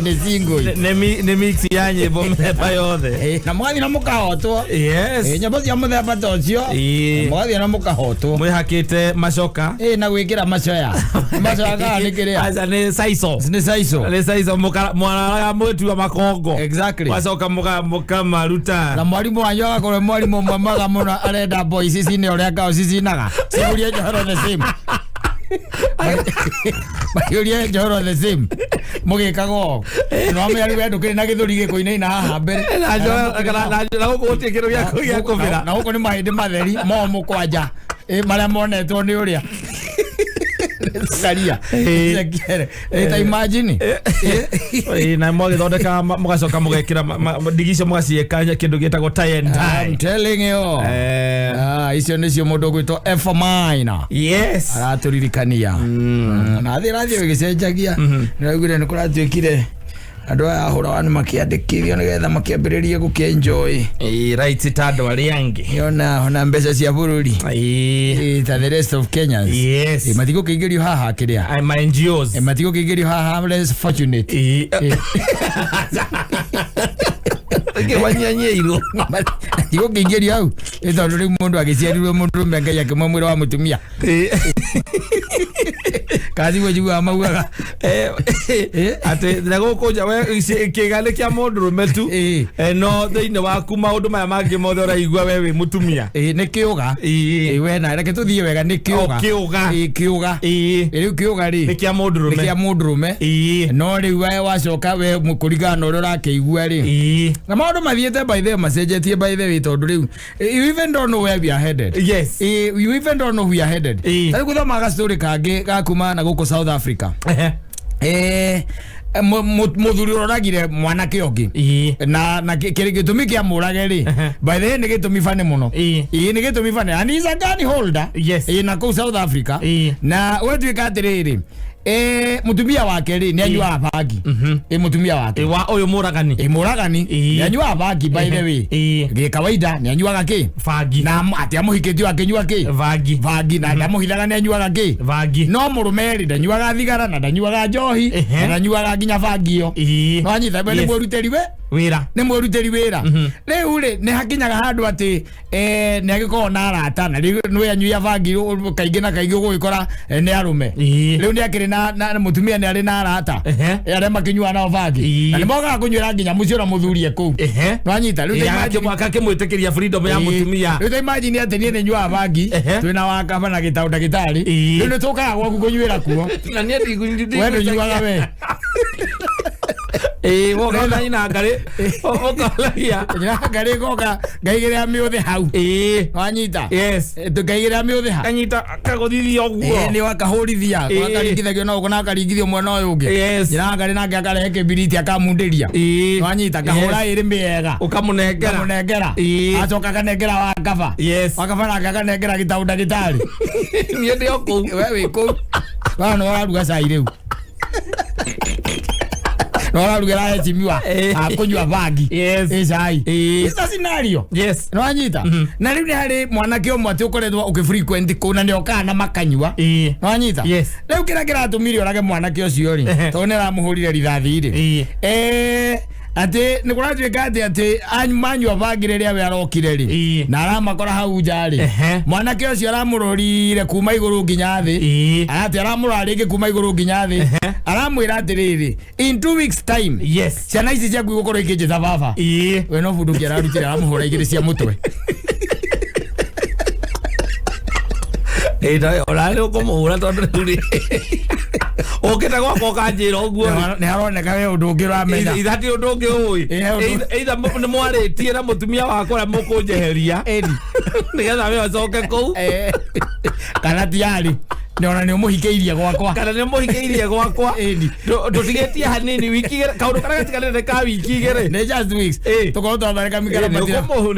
Nĩ single. Nĩ mix ya nyĩmbo mĩthemba yothe. Na mũgathiĩ na mũkahotwo. Yes. Nyĩmbo cia mũthemba ta ũcio. Mũgathiĩ na mũkahotwo. Mwĩhakĩte macoka. Na gwĩkĩra macoya. Macoya kana nĩ kĩrĩa? Aca, nĩ saico. Nĩ saico. Nĩ saico, mwararaga mwĩtua makongo. Exactly. Wacoka mũkamaruta. Na mwarimũ wanyu agakorwo mwarimũ ũmwe mwega mũno, arenda boys cicine ũrĩa ngao cicinaga, cihurie njohero the same, mahiũrie njohero the same mũgĩkaga ũũ no amenya we ndũkĩrĩ na gĩthũri gĩkũinaina haha mbere. Na gũkũ gũtirĩ kĩndũ gĩa kũbĩra. Na gũkũ nĩ mahĩndĩ matheri momũ kwanja, marĩa monetwo nĩ ũrĩa caria. Ta imagine. Na mwagĩthondeka mũgacoka mũgekĩra ndigi icio, mũgaciĩka kĩndũ gĩtagwo tie and I'm tie. Telling you. Ah, icio nĩcio mũndũ ũgwĩtwo F minor aratũririkania. Na thĩ ĩrathiĩ ĩgĩcenjagia. Nĩraugire nĩ kũratuĩkire andũ aya ahũra wa nĩ makĩandĩkithio nĩgetha makĩambĩrĩrie gũkĩenjoy. Right, ta andũ arĩa angĩ. Ona mbeca cia bũrũri. Ta the rest of Kenyans. Matigũkĩingĩrio haha kĩrĩa. Ma NGOs. Matigũkĩingĩrio haha less fortunate. Kĩwanyanyĩirwo. Matigũkĩingĩrio hau. Tondũ rĩu mũndũ agĩciarirwo mũndũrũme, Ngai akĩmwe mwĩrĩ wa mũtumia. Kathiguo njiguaga maugaga. Atĩ na gũkũ nja we kĩga nĩ kĩa mũndũrũme tu. No thĩinĩ waku maũndũ maya mangĩ mothe ũraigua we wĩ mũtumia. Nĩ kĩũga. We na reke tũthiĩ wega, nĩ kĩũga. O, kĩũga. Kĩũga. Rĩu kĩũga rĩ, nĩ kĩa nĩ mũndũrũme. Kĩa mũndũrũme. No rĩu we wacoka we kũringana na ũrĩa ũrakĩigua rĩ, na maũndũ mathiĩte by the way macenjetie by the way, tondũ rĩu you even don't know where we are headed. You even don't know we are headed. Ta rĩu gũthomaga gastory kangĩ ga kuma na gũkũ South Africa. Mũthuri ũroragire mwanake ũngĩ na gĩtũmi kĩa mũrage rĩ, by the way, nĩ gĩtũmi bane mũno. Nĩ gĩtũmi bane, and he's a gun holder. Na kũu South Africa. Na gwatuĩka atĩrĩrĩ, mũtumia wake rĩ, nĩ anyuaga bangi. Mũtumia wake. Wa ũyũ mũragani. Mũragani. Nĩ anyuaga bangi, by the way. Gĩ kawaida nĩ anyuaga kĩ? Bangi. Na atĩ amũhikĩtio akĩnyua kĩ? Bangi. Bangi. Na ndamũhithaga nĩ anyuaga kĩ. Bangi. No mũrũme rĩ, ndanyuaga thigara na ndanyuaga njohi na ndanyuaga nginya bangi ĩyo. Nwanyita we nĩ mwĩrutĩri we wĩra. Nĩ mwĩrutĩri wĩra. Rĩu rĩ, nĩ hakinyaga handũ atĩ nĩ agĩkoragwo na arata, na rĩu nĩ anyuia bangi kaingĩ na kaingĩ ũgũgĩkora nĩ arũme. Rĩu nĩ akĩrĩ na mũtumia nĩ arĩ na arata arĩa makĩnyuaga nao bangi, na nĩ mokaga kũnyuĩra nginya mũciĩ ũrĩa mũthuri e kũu. Nwanyita rĩu ta imagine- Akakĩmwĩtĩkĩria freedom ya mũtumia. Rĩu ta imagine atĩ niĩ nĩ nyuaga bangi, twĩna wakaba na gĩtaũ ndagĩtarĩ. Rĩu nĩ tũkaga gwaku kũnyuĩra kuo. Na niĩ We ndũnyuaga we. Wokona nyina ngarĩ ũkoragia. Ngarĩ ngoka ngaigĩrĩra mĩũthĩ hau. Wanyita? Yes. Ngaigĩrĩra mĩũthĩ ha. Kanyita kagũthithia ũguo. Nĩ wakahũrithia, wakaringithagio na ũguo na akaringithio mwena ũyũ ũngĩ. Nyina ngarĩ nake akarehe kĩbiriti akamundĩria. Wanyita? Kahũra ĩrĩ mĩega. Ũkamũnengera. Kamũnengera. Acoka akanengera wakaba. Wakaba nake akanengera gĩtaũ ndagĩtarĩ. Niĩ ndĩ o kũu. We wĩ kũu wana nĩ ũraruga cai, rĩu nĩ ũrarugĩra heshimiwa akũnyua bangi. Ĩ cai. It's a scenario. Nĩwanyita? Na rĩu nĩ harĩ mwanake ũmwe atĩ ũkoretwo ũkĩ frequent kũu na nĩ okaga na makanyua. Nĩwanyita? Yes. Rĩu kĩrĩa kĩratũmire ũrage mwanake ũcio rĩ, tondũ nĩ aramũhũrire rithathi rĩ, atĩ nĩ kũratuĩka atĩ manyua bangi rĩrĩa we arokire rĩ, na aramakora hau nja rĩ, mwanake ũcio aramũrorire kuma igũrũ nginya thĩ. Atĩ aramũrora rĩngĩ kuma igũrũ nginya thĩ. Aramwĩra atĩrĩrĩ, in 2 weeks time, ciana ici ciaku igũkorwo ikĩnjĩta baba. We no bunduki ararutire, aramũhũra igĩrĩ cia mũtwe. Ĩ, ona nĩ ũkũmũhũra, tondũ rĩu rĩ ũkĩte gwakwa ũkanjĩra ũguo rĩ. Nĩ haroneka we ũndũ ũngĩ ũramenya. Ithatĩ ũndũ ũngĩ ũĩ. Either nĩ mwarĩtie na mũtumia wakwa ũrĩa mũkũnjeheria nĩgetha we ũcoke kũu. Kana tiarĩ nĩ ona nĩ ũmũhikĩirie gwakwa. Kana nĩ mũhikĩirie gwakwa. Ndũtigĩtie hanini wiki igĩrĩ, kaũndũ karĩa gatiganĩte nĩ ka wiki igĩrĩ. Nĩ just weeks. Tũkorwo twathondeka mĩkara. Nĩ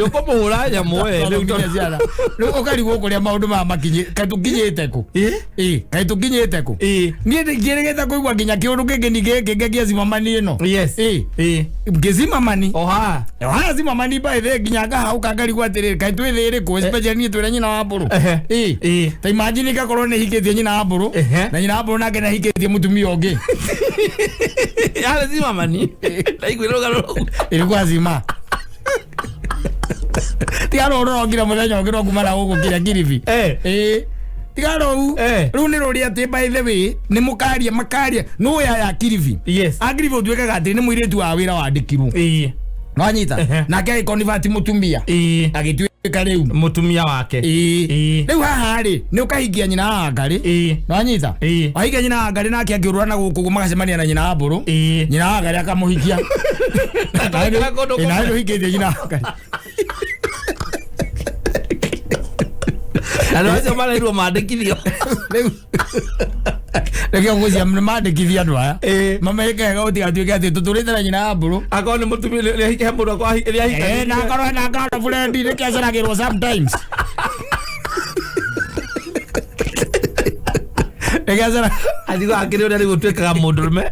ũkũmũhũra nyamũ we rĩu Twathomithia ciana. Rĩu ũkarigwo kũrĩa maũndũ maya makinyi, kaĩ tũkinyĩte kũ? Kaĩ tũkinyĩte kũ? Niĩ ndingĩrĩgĩte kũigua nginya kĩũndũ kĩngĩ ningĩ gĩkĩ ngĩgia zimamani ĩno. Ngĩzimamani. Oha. Oha zimamani by the nginya ngahauka ngarigwo atĩrĩrĩ, kaĩ twĩ thĩ ĩrĩkũ? Especially niĩ twĩra nyina wa mbũrũ. Ta imagine ngakorwo nĩ hikĩtie. ahikĩtie nyina wa mbũrũ na nyina wa mbũrũ nake nĩ ahikĩtie mũtumia ũngĩ. Yale zima mani. Ndaiguire rũgano rũu. Ilikuwa zima. Tiga rũrũ rũrokire mũthenya ũngĩ rwa kuma na gũkũ kinya Kilifi. Tiga rũu. Rũu nĩ rũrĩa atĩ by the way nĩ mũkaria makaria nũ ya Kilifi. Yes. A Kilifi ũtuĩkaga atĩ nĩ mũirĩtu wa wĩra wandĩkirwo. Nwanyita. Nake agĩconvert mũtumia. Agĩtuĩka rĩu mũtumia wake. Rĩu haha rĩ nĩ ũkahingia nyina wa Ngarĩ. Nwanyita. Wahingia nyina wa Ngarĩ nake akĩũrũra na gũkũ magacemania na nyina wa mbũrũ. Nyina wa Ngarĩ akamũhikia. Nawe nĩ ũhikĩtie nyina wa Ngarĩ. Andũ acio marairwo mandĩkithio. Rĩu reke ngũcia mandĩkithia andũ aya. Mameke wega gũtigatuĩke atĩ tũtũrĩte na nyina wa mbũrũ. Akorwo nĩ mũtumia nĩ mũndũ na akorwo na girlfriend nĩ kĩaceragĩrwo sometimes. Nĩkĩacera athigo akĩrĩ ũrĩa rĩu ũtuĩkaga mũndũrũme.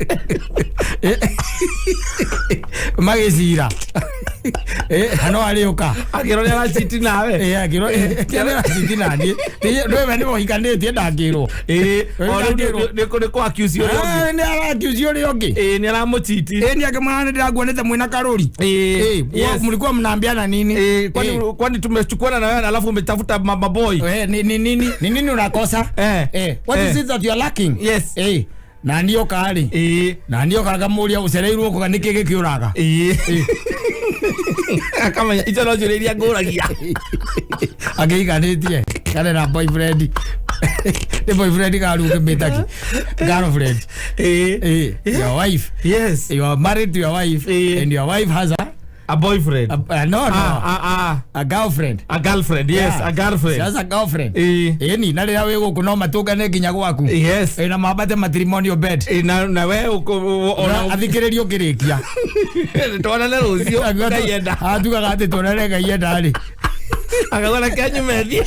Magĩcira. No arĩũka. Akĩrwo nĩ arachiti nawe. Akĩrwo nĩ arachiti naniĩ. Ndũĩ nĩ mũhikanĩtie ndangĩrwo. Nĩ kũ accuse ũrĩa ũngĩ. Nĩ ara accuse ũrĩa ũngĩ. Nĩ aramũchiti. Nĩ akĩmwĩra nĩ ndĩrakuonete mwĩna karũri. Mlikuwa mnaambiana nini? Kwani tumechukuana na wewe alafu umetafuta maboy. Ni nini? Ni nini unakosa? What is it that you are lacking? Yes. Na ndio kari. Na ndio kakamũria ũcereirwo kũga nĩkĩ gĩkĩũraga. Akamenya icio no ciũria iria ngũragia. Akĩhikanĩtie kana na boyfriend. Nĩ boyfriend karũgĩmĩtaki. Girlfriend. Your wife. Yes. You are married to your wife and your wife has a boyfriend. No. A girlfriend. A girlfriend, yes, yeah. A girlfriend. She has a girlfriend. Eni, na rĩrĩa wĩ gũkũ no matũngane nginya gwaku. Yes. Na mambate matrimonial bed. Na we ona athikĩrĩrio ũkĩrĩkia. Tuonane rũciũ Ngai enda. Atugaga atĩ tuonane Ngai enda rĩ. Akagũra kanyumethi.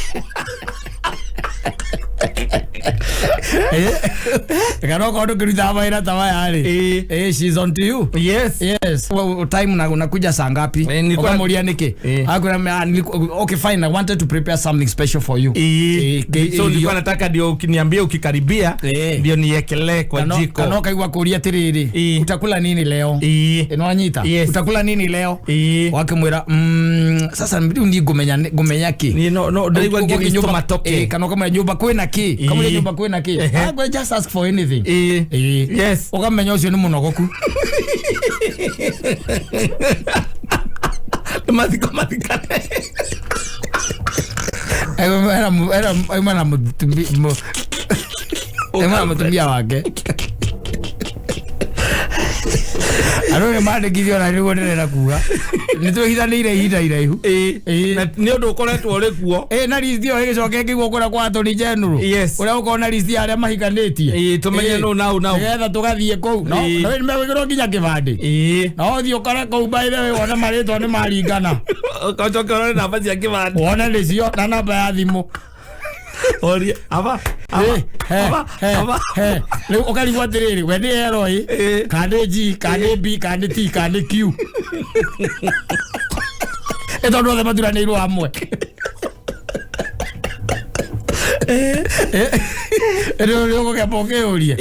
Kana okorwo ndũkĩrutaga mawĩra ta maya rĩ. She's on to you. Yes. Yes. Well, time na unakuja saa ngapi? Ukamuulia niki? Akwambia okay fine, I wanted to prepare something special for you. So nilikuwa nataka ndio ukiniambia ukikaribia ndio niekelee kwa jiko. Kana kaigua kuuria tiriri. Utakula nini leo? Nwanyita. Utakula nini leo? Wakimwira sasa ndio ndi ngumenya ki. Ni no no ndaigua nginyumba matoke. Kana ukamwira nyumba kwina ki? Kamwira nyumba kwina ki? I just ask for anything. Yes. Ukamenya ucio ni munogoku. Mathiko mathikane. Era mutumia wake. Arå nä mandäkithio na nä guo ndärenda kuga nä twähithanä ihinda iraihu nä å ndå å koretwo rä kuo na list ĩyo ĩgĩcoka ĩkĩigwo kũrĩa kwa Attorney General Yes. ũrĩa ũkorwo na list ya arĩa mahikanĩtie tũmenye nũ nau nau nĩgetha tũgathiĩ kũu no nĩ megwĩkĩrwo nginya kĩbandĩ no ũthiĩ ũkore kũu by the way wone marĩtwa nĩ maringana ũcoke ũrore namba cia kĩbandĩ wone nĩcio na namba ya thimũ Oria aba aba aba rĩu ũkarigwo atĩrĩrĩ we nĩ L kana nĩ G kana nĩ B kana nĩ T kana nĩ Q ĩ tondũ othe maturanĩirwo hamwe rĩu nĩ ũgũkĩamba ũkĩũrie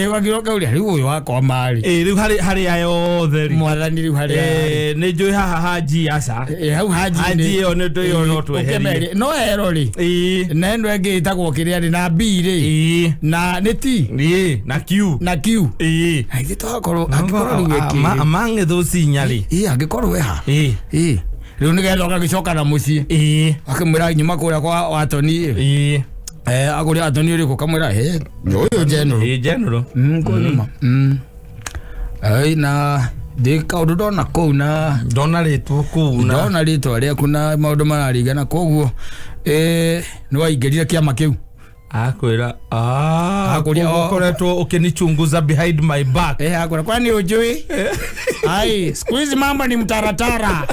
ũgakĩrwo ũkĩũria rĩu ũyũ wakwa marĩ rĩu harĩ aya othe rĩ mwathani rĩu harĩ nĩ njũĩ haha ha G aca hau ha G ĩyo nĩ ĩyo no tweherie no L rĩ na ĩno ĩngĩ ĩtagwo kĩrĩa rĩ na B rĩ na nĩ T na Q na Q ithuĩ twakorwo angĩkorwo rĩu ĩkĩ among those inya rĩ angĩkorwo we ha rĩu nĩgetha ũgagĩcoka na mũciĩ akĩmwĩra nyuma kũrĩa kwa Atoni agũrĩa Atoni ũrĩkũ kamwĩra ũyũ General General kũnyuma na ndĩ kaũndũ ndona kũu na ndona rĩtwa kũu na ndona rĩtwa rĩaku na maũndũ mararingana koguo nĩ waingĩrire kĩama kĩu akwĩra ũkoretwo ũkĩnichunguza behind my back akwĩra kwani ũnjũĩ ai siku hizi mambo ni mtaratara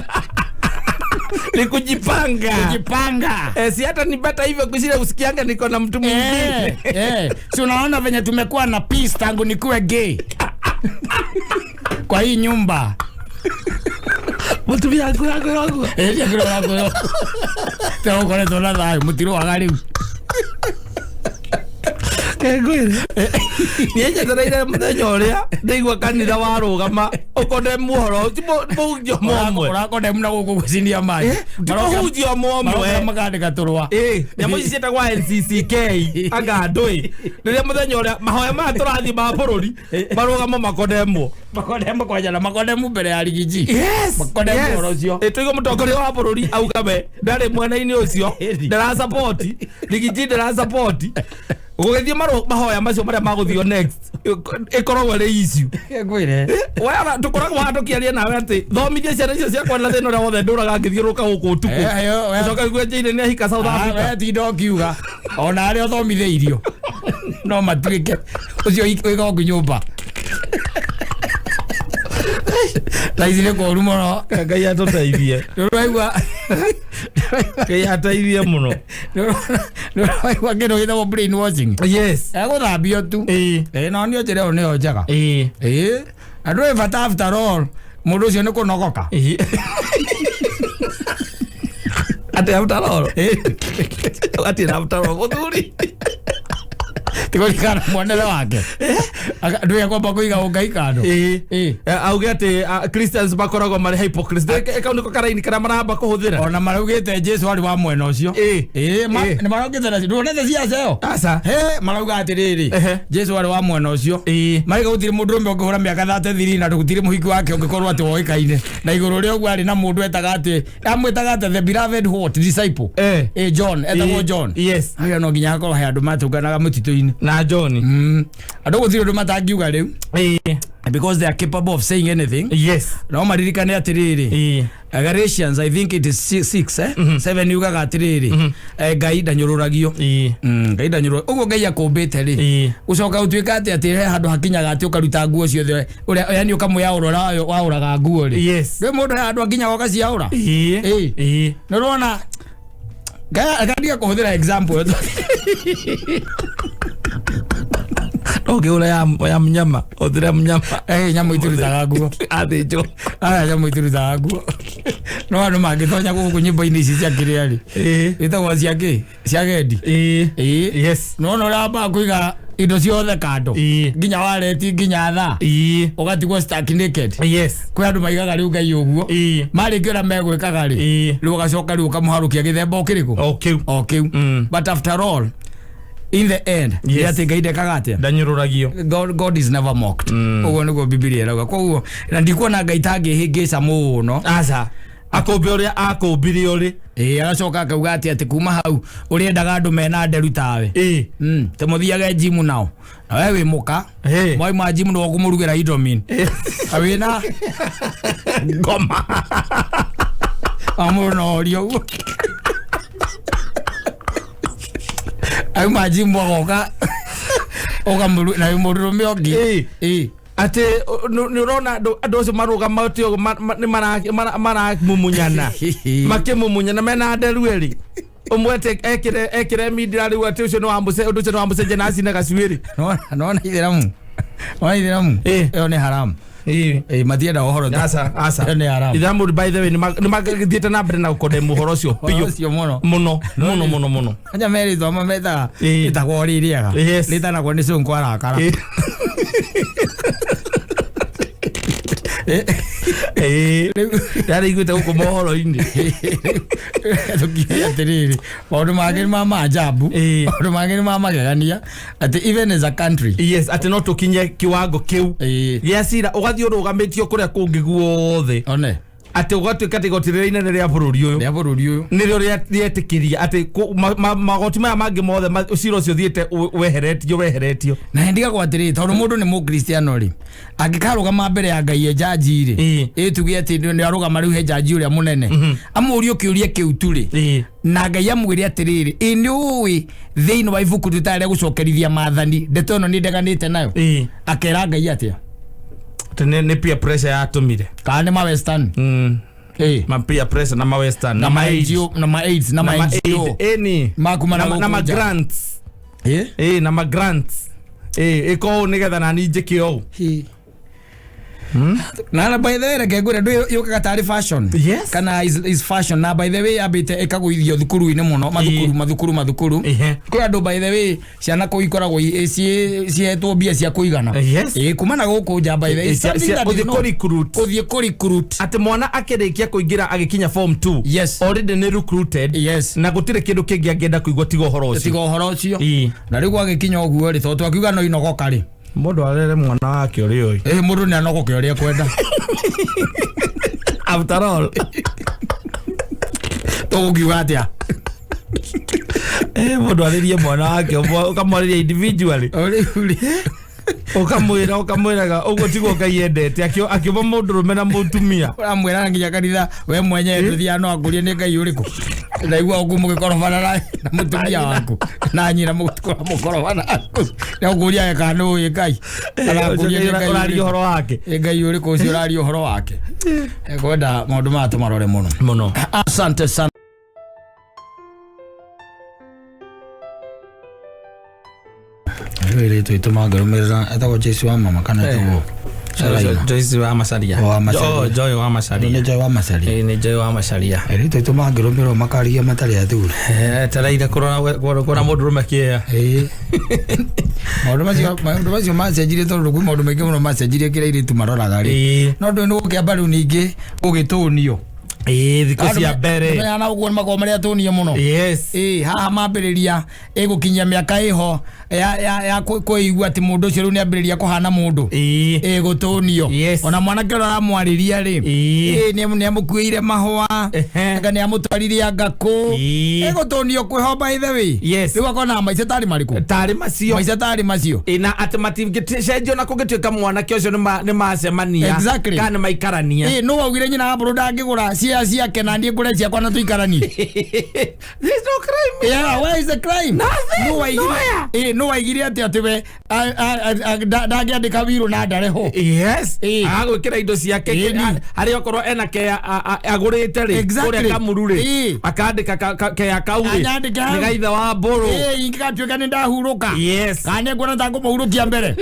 ni kujipanga. Kujipanga. Si hata nipata hivyo kushinda usikianga niko na mtu mwingine. Si unaona venye tumekuwa na peace tangu nikuwe gay. Kwa hii nyumba. Mtu yangu yangu. Yangu. Tena uko na thayo mutiro wa rĩu. Kengwire niĩ njetereire mũthenya ũrĩa ndaigua kanitha warũgama ũkone muhoro ti mũhunjia ũmwe. Ũrakondemu na gũkũ gũcinia maji. Ti mũhunjia ũmwe. Maroka makandĩka tũrũa. Nyamũ ici ciĩtagwo NCCK anga ndũĩ rĩrĩa mũthenya ũrĩa mahoya maya tũrathiĩ ma bũrũri marũgamo makonemwo. Makondemu kwanja na makondemu mbere ya rigiji. Yes. Makondemu ũhoro ũcio. Tũigue mũtongoria wa bũrũri auga we ndarĩ mwena-inĩ ũcio, ndarasapoti rigiji, ndarasapoti gũgĩthiĩ mahoya macio marĩa magũthio next ĩkoragwo ĩrĩ issue. Ngwĩre. Wera tũkoragwo haha tũkĩaria nawe atĩ thomithie ciana icio ciakwa na thĩna ũrĩa wothe ndũraga ngĩthiũrũrũka gũkũ ũtukũ. Ũcoka igue Jane nĩ ahika South Africa. We tinda ũkiuga ona arĩa ũthomithĩirio no matuĩke ũcio wĩga nyũmba thaa ici nĩ kũũru mũno. Ngai atũteithie. Nĩũraigua. Ngai ateithie mũno. Nĩũraigua kĩndũ gĩtagwo brain washing. Yes. Egũthambio tu. No niĩ njĩra ĩyo nĩyo njega. Na ndũrĩ bata, after all mũndũ ũcio nĩ kũnogoka. Atĩ after all, atĩ after all mũthuri Tigũririkana muonere wake ndũĩ kwamba kũiga ũngai kando. Auge atĩ Christians makoragwo marĩ hypocrites, kau nĩko karaini karĩa maramba kũhũthĩra. Ona maraugĩte Jesu arĩ wa mwena ũcio. Nĩ maraugĩte na ndũonete ciaca ĩyo. Aca. Marauga atĩrĩrĩ, Jesu arĩ wa mwena ũcio, marauga gũtirĩ mũndũrũme ũngĩhũra mĩaka 33 na gũtirĩ mũhiki wake ũngĩkorwo atĩ woĩkaine na igũrũ rĩa ũguo arĩ na mũndũ etaga atĩ amwĩtaga atĩ the beloved what disciple. John etagwo John. Yes. Haya no nginya hakorwo he andũ matũnganaga mũtitũ-inĩ na John. Andũ gũtirĩ ũndũ matangiuga rĩu because they are capable of saying anything. Yes. No maririkane atĩrĩrĩ, Galatians I think it is 6 7 yugaga atĩrĩrĩ, Ngai ndanyũrũragio. Ngai ndanyũrũragio ũguo Ngai akũmbĩte rĩ, ũcoka ũtuĩka atĩ atĩ he handũ hakinyaga atĩ ũkaruta nguo ciothe ũrĩa yani ũkamwĩyaũra ũrĩa waũraga nguo rĩ. Yes. Rĩu mũndũ he handũ akinyaga ũgaciaũra. Nĩ ũrona gandiga kũhũthĩra example. Ũngĩũra ya mnyama, ũthĩre mnyama. Nyamũ itirutaga nguo. Athĩnjwo. Aya nyamũ itirutaga nguo. No andũ mangĩtonya gũkũ nyĩmbo-inĩ ici cia kĩrĩa rĩ, ĩtagwo cia kĩ? Cia gendi. Yes. No no ũramba kũiga indo ciothe kando nginya wareti nginya thaa ũgatigwo stuck naked. Yes. Kwĩ andũ maigaga rĩu Ngai ũguo marĩkia ũrĩa megwĩkaga rĩ, rĩu ũgacoka rĩu ũkamũharũkia gĩthemba o kĩrĩkũ? O kĩu. O kĩu. But after all, in the end, yes, atĩ Ngai ndekaga atĩa? Ndanyũrũragio. God is never mocked. Ũguo nĩguo Bibilia ĩrauga. Koguo na ndikuona Ngai tangĩhĩngĩca mũno. Aca. Akũmbe ũrĩa akũmbire ũrĩ. Agacoka akauga atĩ atĩ kuma hau ũrĩendaga andũ mena nderu tawe. Tũmũthiage gym nao. Na we wĩ mũka. Mwauma gym nĩwe ũkũmũrugĩra Indomie. Wĩna ngoma. Amũnoria ũguo. Auma gym agoka ũkamũru na mũndũrũme ũngĩ. Atĩ nĩ ũrona andũ acio marũgama atĩ nĩ maramumunyana makĩmumunyana mena nderu erĩ ũmwe atĩ ekĩre mindira rĩu atĩ ũcio nĩ wamũce ũndũ ũcio nĩ wamũcenjia na acine gacuĩrĩ. Nona ithĩramu. Nona ithĩramu. Ĩyo nĩ haramu. Matienda ũhoro. Aca, aca. Ĩyo nĩ haramu. Ithĩramu by the way nĩ magĩthiĩte na mbere na gũkondemwo ũhoro ũcio biũ. Ũcio mũno. Mũno, mũno, mũno, mũno. Anja merĩtwo mametaga ĩtagwo rĩrĩaga. Rĩtanagwo nĩ cũngũ arakara. Ndarĩiguĩte gũkũ mohoro-inĩ. Tũkiuga atĩrĩrĩ, maũndũ mangĩ nĩ ma maajabu, maũndũ mangĩ nĩ ma magegania, atĩ even as a country. Yes, atĩ no tũkinye kiwango kĩu gĩa cira ũgathiĩ ũrũgamĩtio kũrĩa kũngĩ guothe. One. Atĩ ũgatuĩka atĩ igoti rĩrĩa inene rĩa bũrũri ũyũ. Rĩa bũrũri ũyũ. Nĩrĩo rĩetĩkĩria atĩ magoti maya mangĩ mothe cira ũcio ũthiĩte weheretio. Na ndigagwo atĩrĩrĩ, tondũ mũndũ nĩ mũkristiano rĩ, angĩkarũgama mbere ya Ngai e njanji rĩ, ĩtuge atĩ nĩ arũgama rĩu he njanji ũrĩa mũnene, amũrie kĩũria kĩu tu rĩ, na Ngai amwĩre atĩrĩrĩ, ĩ nĩ ũĩ thĩinĩ wa ibuku rĩtarĩ gũcokerithia maathani, ndeto ĩno nĩ ndeganĩte nayo, akera Ngai atĩa? Nĩ peer pressure yatũmire. Kana nĩ ma western? Ma peer pressure na ma western na ma NGO na ma AIDS na ma NGO. Ĩni. Na ma grants. Na ma grants. Ĩko ũũ nĩgetha nani njĩke ũũ. Na by the way, reke ngwĩre, ndũ yũkaga tarĩ fashion. Yes. Kana is fashion, na by the way yambĩte ĩkagũithio thukuru-inĩ mũno, mathukuru, mathukuru, mathukuru. Kwĩ andũ, by the way, ciana kũu ikoragwo cihetwo mbia cia kũigana. Yes. Ĩ kuma na gũkũ nja, by the way, something that is gũthiĩ not- kũ-recruit. Gũthiĩ kũ-recruit. Atĩ mwana akĩrĩkia kũingĩra, agĩkinya form 2, already nĩ recruited, na gũtirĩ kĩndũ kĩngĩ angĩenda kũigua tiga ũhoro ũcio. Tiga ũhoro ũcio. Na rĩu gwagĩkinya ũguo rĩ, tondũ twakiuga no inogoka rĩ, Mũndũ arere mwana wake ũrĩa ũĩ. Ĩ mũndũ nĩ anogoke ũrĩa ekwenda. After all, Tũgũkiuga atĩa? Mũndũ arĩrie mwana wake, ũkamwarĩria individually. O rĩu rĩ, Ũkamwĩraga ũguo tiguo Ngai endete, akiũma mũndũrũme na mũtumia. Ũramwĩra nginya kanitha we mwenyewe ndũthiaga, no akũrie nĩ Ngai ũrĩkũ. Ndaigua ũguo mũgĩkorobana na mũtumia waku na nyina, mũkorobana nĩ ũkũria kana nĩ ũĩ Ngai. Arakũria nĩ Ngai ũraria ũrĩkũ. Ũhoro wake. Nĩ Ngai ũrĩkũ ũcio ũraria ũhoro wake? Ekwenda maũndũ maya tũmarore mũno. Mũno. Asante sana. Rĩu rĩtwa itũma ngĩrũmĩrĩra, etagwo Joyce wa mama kana etagwo Saraina? Joyce wa Macaria. Wa Macharia. Oh, Joy wa Macaria. Nĩ Joy wa Macaria. Ĩĩ, nĩ Joy wa Macaria. Rĩtwa itũma ngĩrũmĩrĩrwo makarigia matarĩ athuri. Etereire kũrora kuona mũndũrũme kĩea. Ĩĩ, maũndũ macio macenjirie, tondũ kwĩ maũndũ maingĩ mũno macenjirie kĩrĩa airĩtu maroraga rĩ. No ndũĩ nĩ gũkĩamba rĩu ningĩ gũgĩtũnio. Ĩĩ, thikũ cia mbere. Na ũguo nĩ makoragwo marĩ atũnie mũno. Ĩĩ, haha mambĩrĩria ĩgũkinyia mĩaka ĩho ya kwĩigua atĩ mũndũ ũcio rĩu nĩ ambĩrĩria kũhana mũndũ, ĩ gũtũnio. Ona mwanake ũrĩa ũramwarĩria rĩ, ĩ nĩ amũkuĩire mahũa, anga nĩ amũtwarire anga kũ. Ĩ gũtũnio kwĩho, by the way. Rĩu akona maica tarĩ marĩkũ? Tarĩ macio. Maica tarĩ macio. Ĩ, na atĩ matingĩcenjio na kũngĩtuĩka mwanake ũcio nĩ macemania kana nĩ maikarania. Ĩ nũ waugire nyina wa mbũrũ ndangĩgũra cia ciake na niĩ ngũre ciakwa na tũikaranie? There's no crime. Yeah, where is the crime? Nothing. Nũ waigire? Nowhere. Ĩ nũ waigire atĩ we ndangĩandĩka wirũ na ndare ho? Agagwĩkĩra indo ciake. Harĩa okorwo ena kea agũrĩte rĩ, kũrĩa Kamuru rĩ, akandĩka kea kau rĩ Anyandĩke hau. nĩ gaithe wa mbũrũ. Ĩ ingĩgatuĩka nĩ ndahurũka, kana nĩ nguona ta ngũmũhurũkia mbere.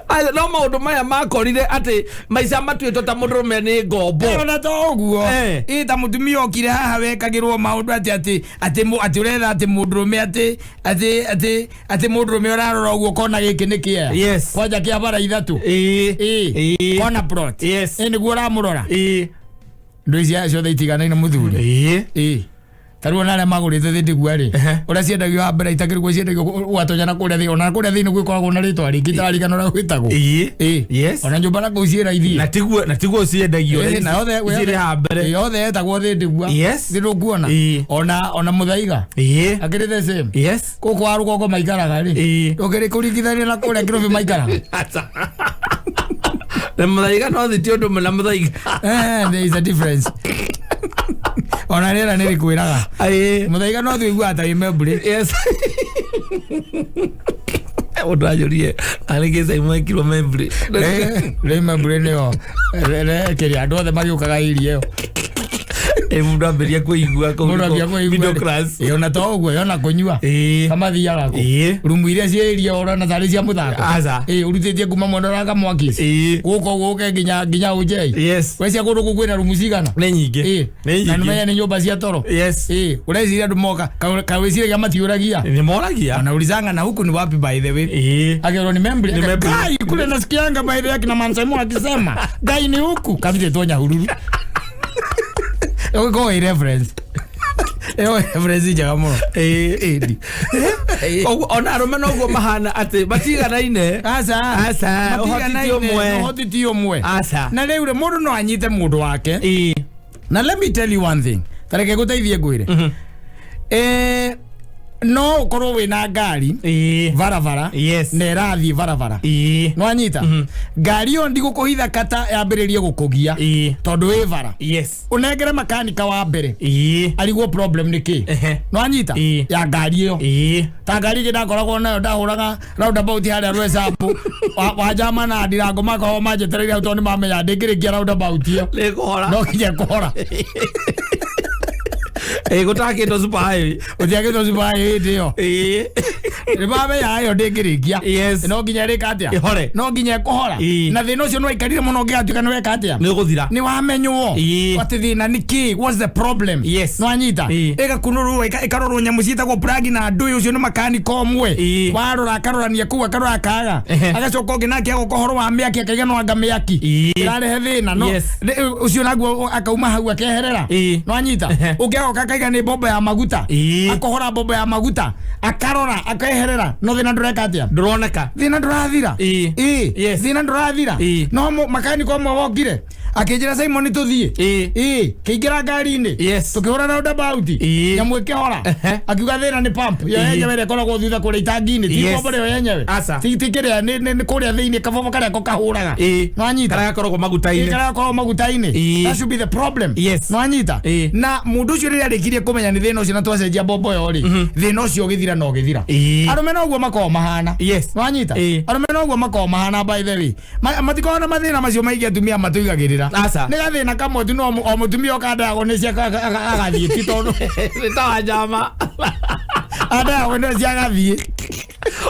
Aya, no maũndũ maya makorire atĩ maica matuĩtwo ta mũndũrũme nĩ ngombo. Ona to ũguo. Ĩ ta mũtumia okire haha wekagĩrwo maũndũ atĩ ũretha atĩ mũndũrũme atĩ mũndũrũme ũrarora ũguo kona gĩkĩ nĩ kĩea, kwanja kĩa bara ithatũ. Ĩ kona plot. Ĩ nĩguo ũramũrora. Ndũ ici ciothe itiganaine mũthuri. Ĩ tarĩu ona arĩa magũrĩte thĩndĩgua rĩ, ũrĩa ciendagio wa mbere itakĩrĩguo ciendagio, ũgatonya na kũrĩa thĩ, ona kũrĩa thĩinĩ gwĩkoragwo na rĩtwa rĩngĩ itararigana ũrĩa gwĩtagwo. Ĩ ona nyũmba na kũu ciĩ raithi. Na tiguo ciendagio. Ĩ, na yothe cirĩ ha mbere. Ĩ, yothe yetagwo thĩndĩgua. Thĩ ndũkuona. Ona mũthaiga akĩrĩ the same. Gũkũ wa rũgongo maikaraga rĩ, ndũkĩrĩ kũringithania na kũrĩa kĩrũbĩ maikaraga. Na mũthaiga no thĩ ti ũndũ ũmwe na mũthaiga. There is a difference. Ona rĩera nĩ rĩkwĩraga. Mũthaiga no thĩ ũiguaga ta wĩ membũrĩ. Yes, mũndũ anjũrie arĩ gĩca imwekirwo membri. Rĩ membũrĩ nĩyo kĩrĩa andũ othe magĩũkaga iria ĩyo. Mũndũ ambĩria kũigua kũu. Mũndũ ambia kũigua middle rĩ. class. Ĩ, ona to ũguo, ona kũnyua kamathiaga kũ rumu iria ciĩ iria ũrona tarĩ cia mũthako. Aca. Ĩ ũrutĩtie kuma mwena ũrĩa kamwaki gũka ũguo ũke nginya ũnjei. Wecia kũndũ kũu kwĩna rumu cigana? Nĩ nyingĩ. Ĩ Nĩ na nyingĩ. nĩmenya nĩ nyũmba cia toro. Ĩ ũreciria andũ moka kawĩciragia matiũragia? Nĩ moragia. Wanaulizanga, na huku ni wapi, by the way? Akiona ni Membri. Ni Membri. Kai kule nasikianga, by the way, akina Mansemo akisema Ngai ni huku kabite tonya hururu. Ĩyo ĩ reference, ĩyo reference njega mũno. Ĩndi. Ũguo, ona arũme noguo mahana atĩ matiganaine. Aca. Aca, ũhoti ti ũmwe. Ũhoti ti ũmwe. Aca. Na rĩu rĩ, mũndũ no anyite mũndũ wake. Na let me tell you one thing, tareke ngũteithie ngwĩre, no ũkorwo wĩna ngari barabara na ĩrathiĩ barabara, nwanyita ngari ĩyo ndigũkũhitha kata yambĩrĩrie gũkũgia, tondũ wĩ bara, ũnengere makanika wa mbere arigwo problem nĩ kĩ. Nwanyita ya ngari ĩyo, ta ngari ĩngĩ ndakoragwo nayo, ndahũraga roundabout harĩa Rwesambu, wanjama na ndirango makoragwo manjetereire hau, tondũ nĩmamenya ndĩngĩrĩkia roundabout ĩyo Nĩ kũhora. No kinya kũhora. Gũtakĩtwo super highway. Ũtiakĩtwo super hĩndĩ ĩyo. Nĩ mamenya ĩyo ndĩngĩrĩkia. No nginya ĩrĩka atĩa? Ĩhore. No nginya ĩkũhora. Na thĩna ũcio nĩ waikarire mũno ũngĩgatuĩka nĩ weka atĩa? Nĩ ũgũthira. Nĩ wamenywo atĩ thĩna nĩ kĩ, what's the problem? Nĩ wanyita? Ĩgakunũrwo, ĩkarorwo nyamũ ciĩtagwo plug na ndũĩ ũcio nĩ makanika ũmwe. Warora akarorania kũu, akarora akaga. Agacoka ũngĩ nake agoka ũhoro wa mĩaki, akaiga no anga mĩaki ĩrarehe thĩna no ũcio naguo akauma hau akeherera. Nĩ wanyita? Ũngĩ agoka akaiga nĩ mbombo ya maguta. Akohora mbombo ya maguta, akarora akeherera, no thĩna ndũreka atĩa? Ndũroneka. Thĩna ndũrathira. Thĩna ndũrathira. No makanika ũmwe wokire akĩnjĩra, "Simon, tũthiĩ." Kĩingĩra ngari-inĩ. Tũkĩhũra roundabout. Nyamũ ĩkĩhora. Akiuga thĩna nĩ pump yo yenyewe ĩrĩa ĩkoragwo thutha kũrĩa itangi-inĩ, ti mbombo ĩyo yenyewe. Aca. Ti kĩrĩa, nĩ kũrĩa thĩinĩ kabobo karĩa ko kahũraga. Nĩwanyita? Karĩa gakoragwo maguta-inĩ. Karĩa gakoragwo maguta-inĩ. That should be the problem. Nĩwanyita? Na mũndũ ũcio rĩrĩa arĩkirie kũmenya nĩ thĩna ũcio na twacenjia mbombo ĩyo rĩ, thĩna ũcio ũgĩthira na ũgĩthira. Arũme noguo makoragwo mahana. Nĩwanyita? Arũme noguo makoragwo mahana, by the way. Matikoragwo na mathĩna macio maingĩ atumia matũigagĩrĩra. Aca. Nĩ gathĩna kamwe tu, no o mũtumia oka ndayagwo nĩ cia agathiĩ, ti tondũ Nĩ ta wanyama. andayagwo nĩ cia agathiĩ.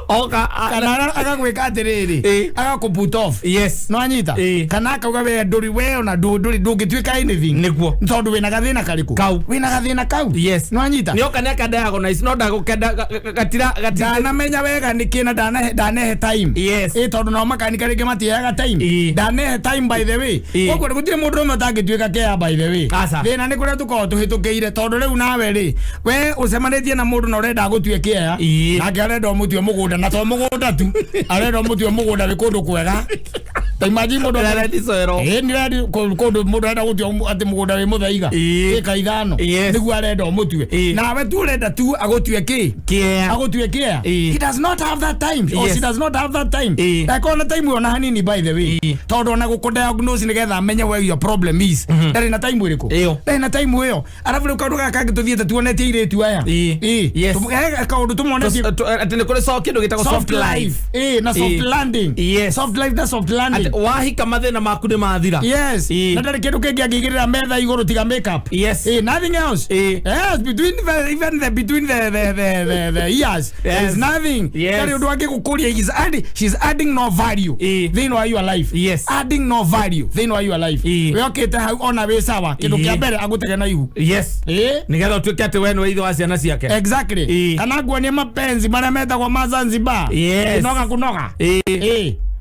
Oka Kana agagwĩka atĩrĩrĩ, agakũ put off. Nĩwanyita? Kana akauga we ndũrĩ, we ona ndũrĩ, ndũngĩtuĩka anything. Nĩguo. Tondũ wĩna gathĩna karĩkũ? Kau. Wĩna gathĩna kau. Nĩwanyita? Nĩ oka nĩ akadiagnose no ndagũkenda gatira gatira. Ndanamenya wega nĩkĩ na ndanehe time. Ĩ tondũ nao makanika rĩngĩ matiheaga time. Ndanehe time, by the way. Koguo gũtirĩ mũndũ ũmwe ũtangĩtuĩka kea, by the way. Aca. Thĩna nĩ kũrĩa tũkoragwo tũhĩtũkĩire, tondũ rĩu nawe rĩ, we ũcemanĩtie na mũndũ na ũrenda agũtue kĩea, nake arenda ũmũtue mũgũnda, na to mũgũnda tu, arenda ũmũtue mũgũnda wĩ kũndũ kwega. Ta imagine mũndũ Ready soil. Ĩ nĩ ready kũndũ mũndũ arenda gũtua atĩ mũgũnda wĩ mũthaiga ĩka 5 nĩguo arenda ũmũtue. Nawe tu ũrenda tu agũtue kĩ? Kĩea. Agũtue kĩea. He does not have that time or she does not have that time. Ndakorwo na time ona hanini, by the way, tondũ ona gũkũ diagnose nĩgetha amenye where your problem is, ndarĩ na time ĩrĩkũ? Ĩyo. Ndarĩ na time ĩyo. Arabu rĩu kaũndũ gaka kangĩ tũthiĩte tuonetie airĩtu aya. He kaũndũ tũmonetie. Atĩ nĩ kũrĩ kĩndũ gĩtagwo soft life na soft landing. Soft life na soft landing. Atĩ wahika mathĩna maku nĩ mathira. Na ndarĩ kĩndũ kĩngĩ angĩigĩrĩra metha igũrũ tiga makeup. Nothing else. Yes, between the, even the between the ears, there's nothing. Ndarĩ ũndũ angĩgũkũria. He's adding, she's adding no value thĩinĩ wa your life. Adding no value thĩinĩ wa your life. We okĩte hau ona wĩ sawa, kĩndũ kĩa mbere agũtege na ihu. Nĩgetha ũtuĩke atĩ we nĩwe ithe wa ciana ciake. Kana nguonie mapenzi marĩa metagwo ma Zanzibar. Kunoga kunoga.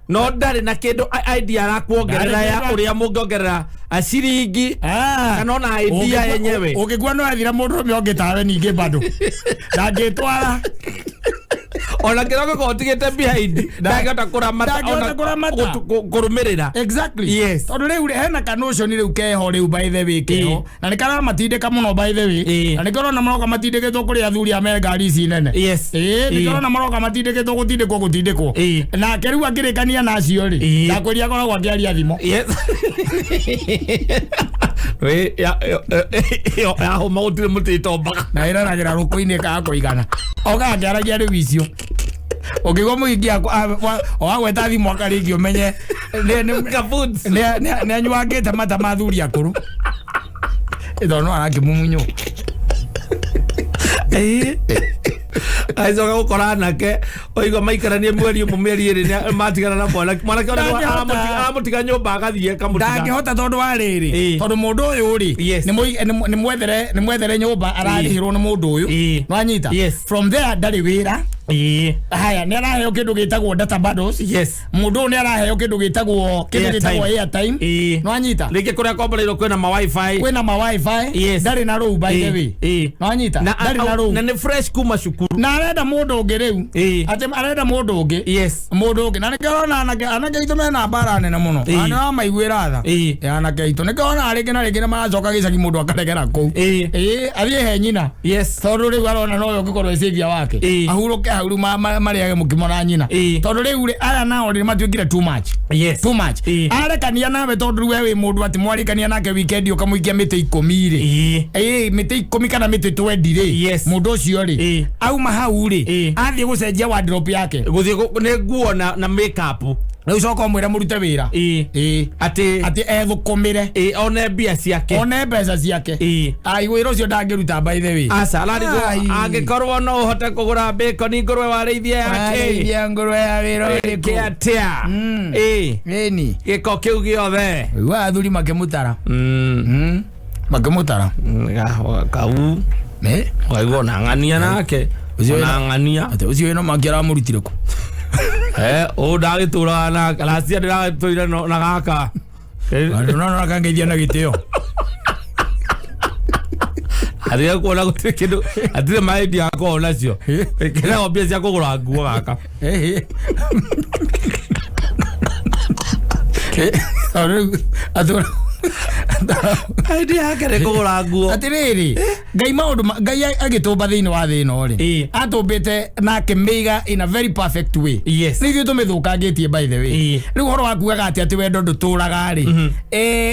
No ndarĩ na kĩndũ idea arakuongerera ya ũrĩa mũngĩongerera ciringi kana ona idea yenyewe. Ũngĩkua no ethira mũndũ ũrũme ũngĩ tawe ningĩ bado ndangĩtwara. Ona kĩrĩa ũngĩkorwo ũtigĩte behind ndangĩhota kũramata. Ndangĩhota Ona kũramata. Kũrũmĩrĩra. Tondũ rĩu rĩ, hena kanotion rĩu keho rĩu, by the way, keho na nĩ karamatindĩka mũno, by the way. Na nĩkĩo ũrona maroka matindĩkĩtwo kũrĩ athuri a me ngari ici nene. Nĩkĩo ũrona maroka matindĩkĩtwo gũtindĩkwo gũtindĩkwo. Nake rĩu akĩrĩkania na acio rĩ, ndakwĩria akoragwo akĩaria thimo. We ya ya yahũma gũtirĩ mũtĩ ĩtombaga. Na ĩraragĩra rũkũ-inĩ kaga kũigana oka akĩaragia rĩu icio ũngĩigua mũhingi wagweta thimũ akarĩkia ũmenye Kabuts. nĩ anyuangĩte mata ma athuri akũrũ tondũ no arakĩmumunywo. Aicoka gũkora anake oigua maikaranie mweri ũmwe, mĩeri 2 matigana na mwanake, mwanake ona Ndangĩhota. aramũtiga nyũmba agathiĩ akamũtiga. Ndangĩhota tondũ wa rĩrĩ, tondũ mũndũ ũyũ rĩ, nĩ mwethere nyũmba ararĩhĩrwo nĩ mũndũ ũyũ. Nwanyita? From there ndarĩ wĩra. Haya, nĩ araheo kĩndũ gĩtagwo data bundles. Mũndũ ũyũ nĩ araheo kĩndũ gĩtagwo Airtime. airtime. Nwanyita? Rĩngĩ kũrĩa komboreirwo kwĩna ma wifi. Kwĩna ma wifi. Ndarĩ na rũu, by the way. Nwanyita? Na Ndarĩ na rũu. na nĩ fresh kuma cukuru. Na arenda mũndũ ũngĩ rĩu. Atĩ arenda mũndũ ũngĩ. Mũndũ ũngĩ, na nĩkĩo ũrona anake aitũ mena mbara nene mũno. Na nĩ wamaiguĩra tha. Anake aitũ nĩkĩo ũrona rĩngĩ na rĩngĩ nĩ maracoka gĩcagi, mũndũ akaregera kũu. Athiĩ he nyina. Tondũ rĩu arona nowe ũngĩkorwo ĩcĩvia wake. Ahurũke hau rĩu marĩage mũkimo na nyina. Tondũ rĩu rĩ, aya nao rĩ matuĩkire too much. Too much. Arekania nawe tondũ rĩu we wĩ mũndũ atĩ mwarĩkania nake weekend ũkamũikia mĩtĩ 10 rĩ. Mĩtĩ 10 kana mĩtĩ 20 rĩ. Mũndũ ũcio rĩ, auma hau rĩ, athiĩ gũcenjia wardrobe yake. Gũthiĩ nĩ nguo na makeup. Rĩu coka ũmwĩre mũrute wĩra. Ĩĩ. Ĩĩ. Atĩ Atĩ ethũkũmĩre. Ĩĩ, one mbia ciake. One mbeca ciake. Ĩĩ. Ai, wĩra ũcio ndangĩruta, by the way. Aca, ararigwo Ai. angĩkorwo no ũhote kũgũra bacon, ngũrwe warĩithia yake. Warĩithia ngũrwe ya wĩra Ĩke ũrĩkũ? atĩa? Ĩĩ. Ĩni. Gĩko kĩu gĩothe. Ũigua athuri makĩmũtara. Makĩmũtara. Kau. Ĩ? Ũkaigua ona ng'ania nake. Ũcio Ona ng'ania. Atĩ ũcio wĩna maki aramũrutire kũ? Ũũ ndagĩtũraga nake racia, ndĩragĩtũire na gaka. Andũ no akangeithia na gĩtĩo. Athire kuona gũtirĩ kĩndũ, atirĩ maindi akorwo nacio, ĩkĩragwo mbia cia kũgũra nguo gaka. Tondũ rĩu Maindi yake nĩ kũgũra nguo. Atirĩrĩ, Ngai maũndũ Ngai agĩtũmba thĩinĩ wa thĩ ĩno rĩ, atũmbĩte na akĩmĩiga in a very perfect way. Nĩ ithuĩ tũmĩthũkangĩtie, by the way. Rĩu ũhoro wa kugaga atĩ wendo ndũtũraga rĩ,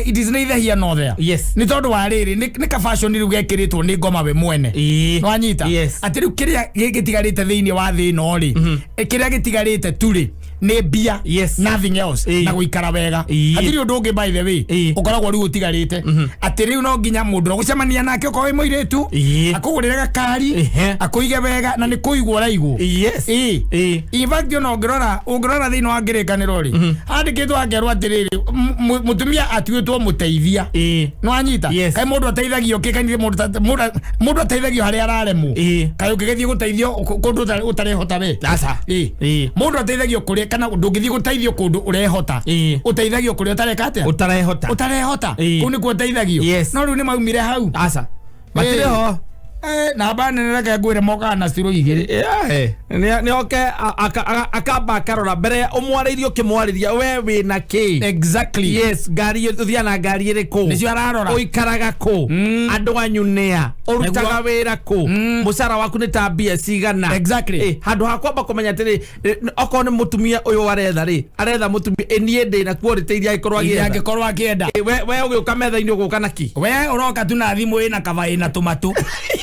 it is neither here nor there. Nĩ tondũ wa rĩrĩ, nĩ ka fashion rĩu gekĩrĩtwo nĩ ngoma we mwene. Nwanyita? Yes. Atĩ rĩu kĩrĩa gĩtigarĩte thĩinĩ wa thĩ ĩno rĩ, kĩrĩa gĩtigarĩte tu rĩ nĩ mbia. Nothing else. Na gũikara wega. Hatirĩ ũndũ ũngĩ, by the way, ũkoragwo rĩu ũtigarĩte, atĩ rĩu no nginya mũndũ ũgũcemania nake, okorwo wĩ mũirĩtu, akũgũrĩre gakari, akũige wega, na nĩ kũigwo ũraigwo. Ĩĩ. In fact, ona ũngĩrora thĩinĩ wa ngĩrĩkanĩro rĩ, handĩkĩtwo akerwo atĩrĩrĩ, mũtumia atuĩtwo mũteithia. Nĩwanyita? Yes. Kaĩ mũndũ ateithagio kĩ? Kaĩ mũndũ ateithagio harĩa araremwo? Kaĩ ũngĩgĩthiĩ gũteithio kũndũ ũtarehota we? Aca. Ĩĩ. Mũndũ ateithagio kũrĩa, kana ndũngĩthiĩ gũteithio kũndũ ũrehota. Ũteithagio kũrĩa ũtareka atĩa? Ũtarehota. Ũtarehota. Kũu nĩkuo ũteithagio. No rĩu nĩ maumire hau. Aca, matirĩ ho. Namba nene, reke ngwĩre, mokaga na ciro igĩrĩ. Nĩ oke akamba akarora mbere ũmwarĩirie, ũkĩmwarĩria we wĩna kĩ. Yes, ngari, ũthiaga na ngari ĩrĩkũ? Nĩcio ararora. Ũikaraga kũ? Andũ anyu nĩa? Ũrutaga wĩra kũ? Mũcara waku nĩ ta mbia cigana? Handũ ha kwamba kũmenya atĩrĩ, okorwo nĩ mũtumia ũyũ aretha rĩ, aretha mũtumia, niĩ ndĩ na quality iria angĩkorwo iria agĩetha. Angĩkorwo akĩenda. We ũgĩũka metha-inĩ ũgũka na ki? We ũroka tu na thimũ ĩna kaba ĩna tũmatũ,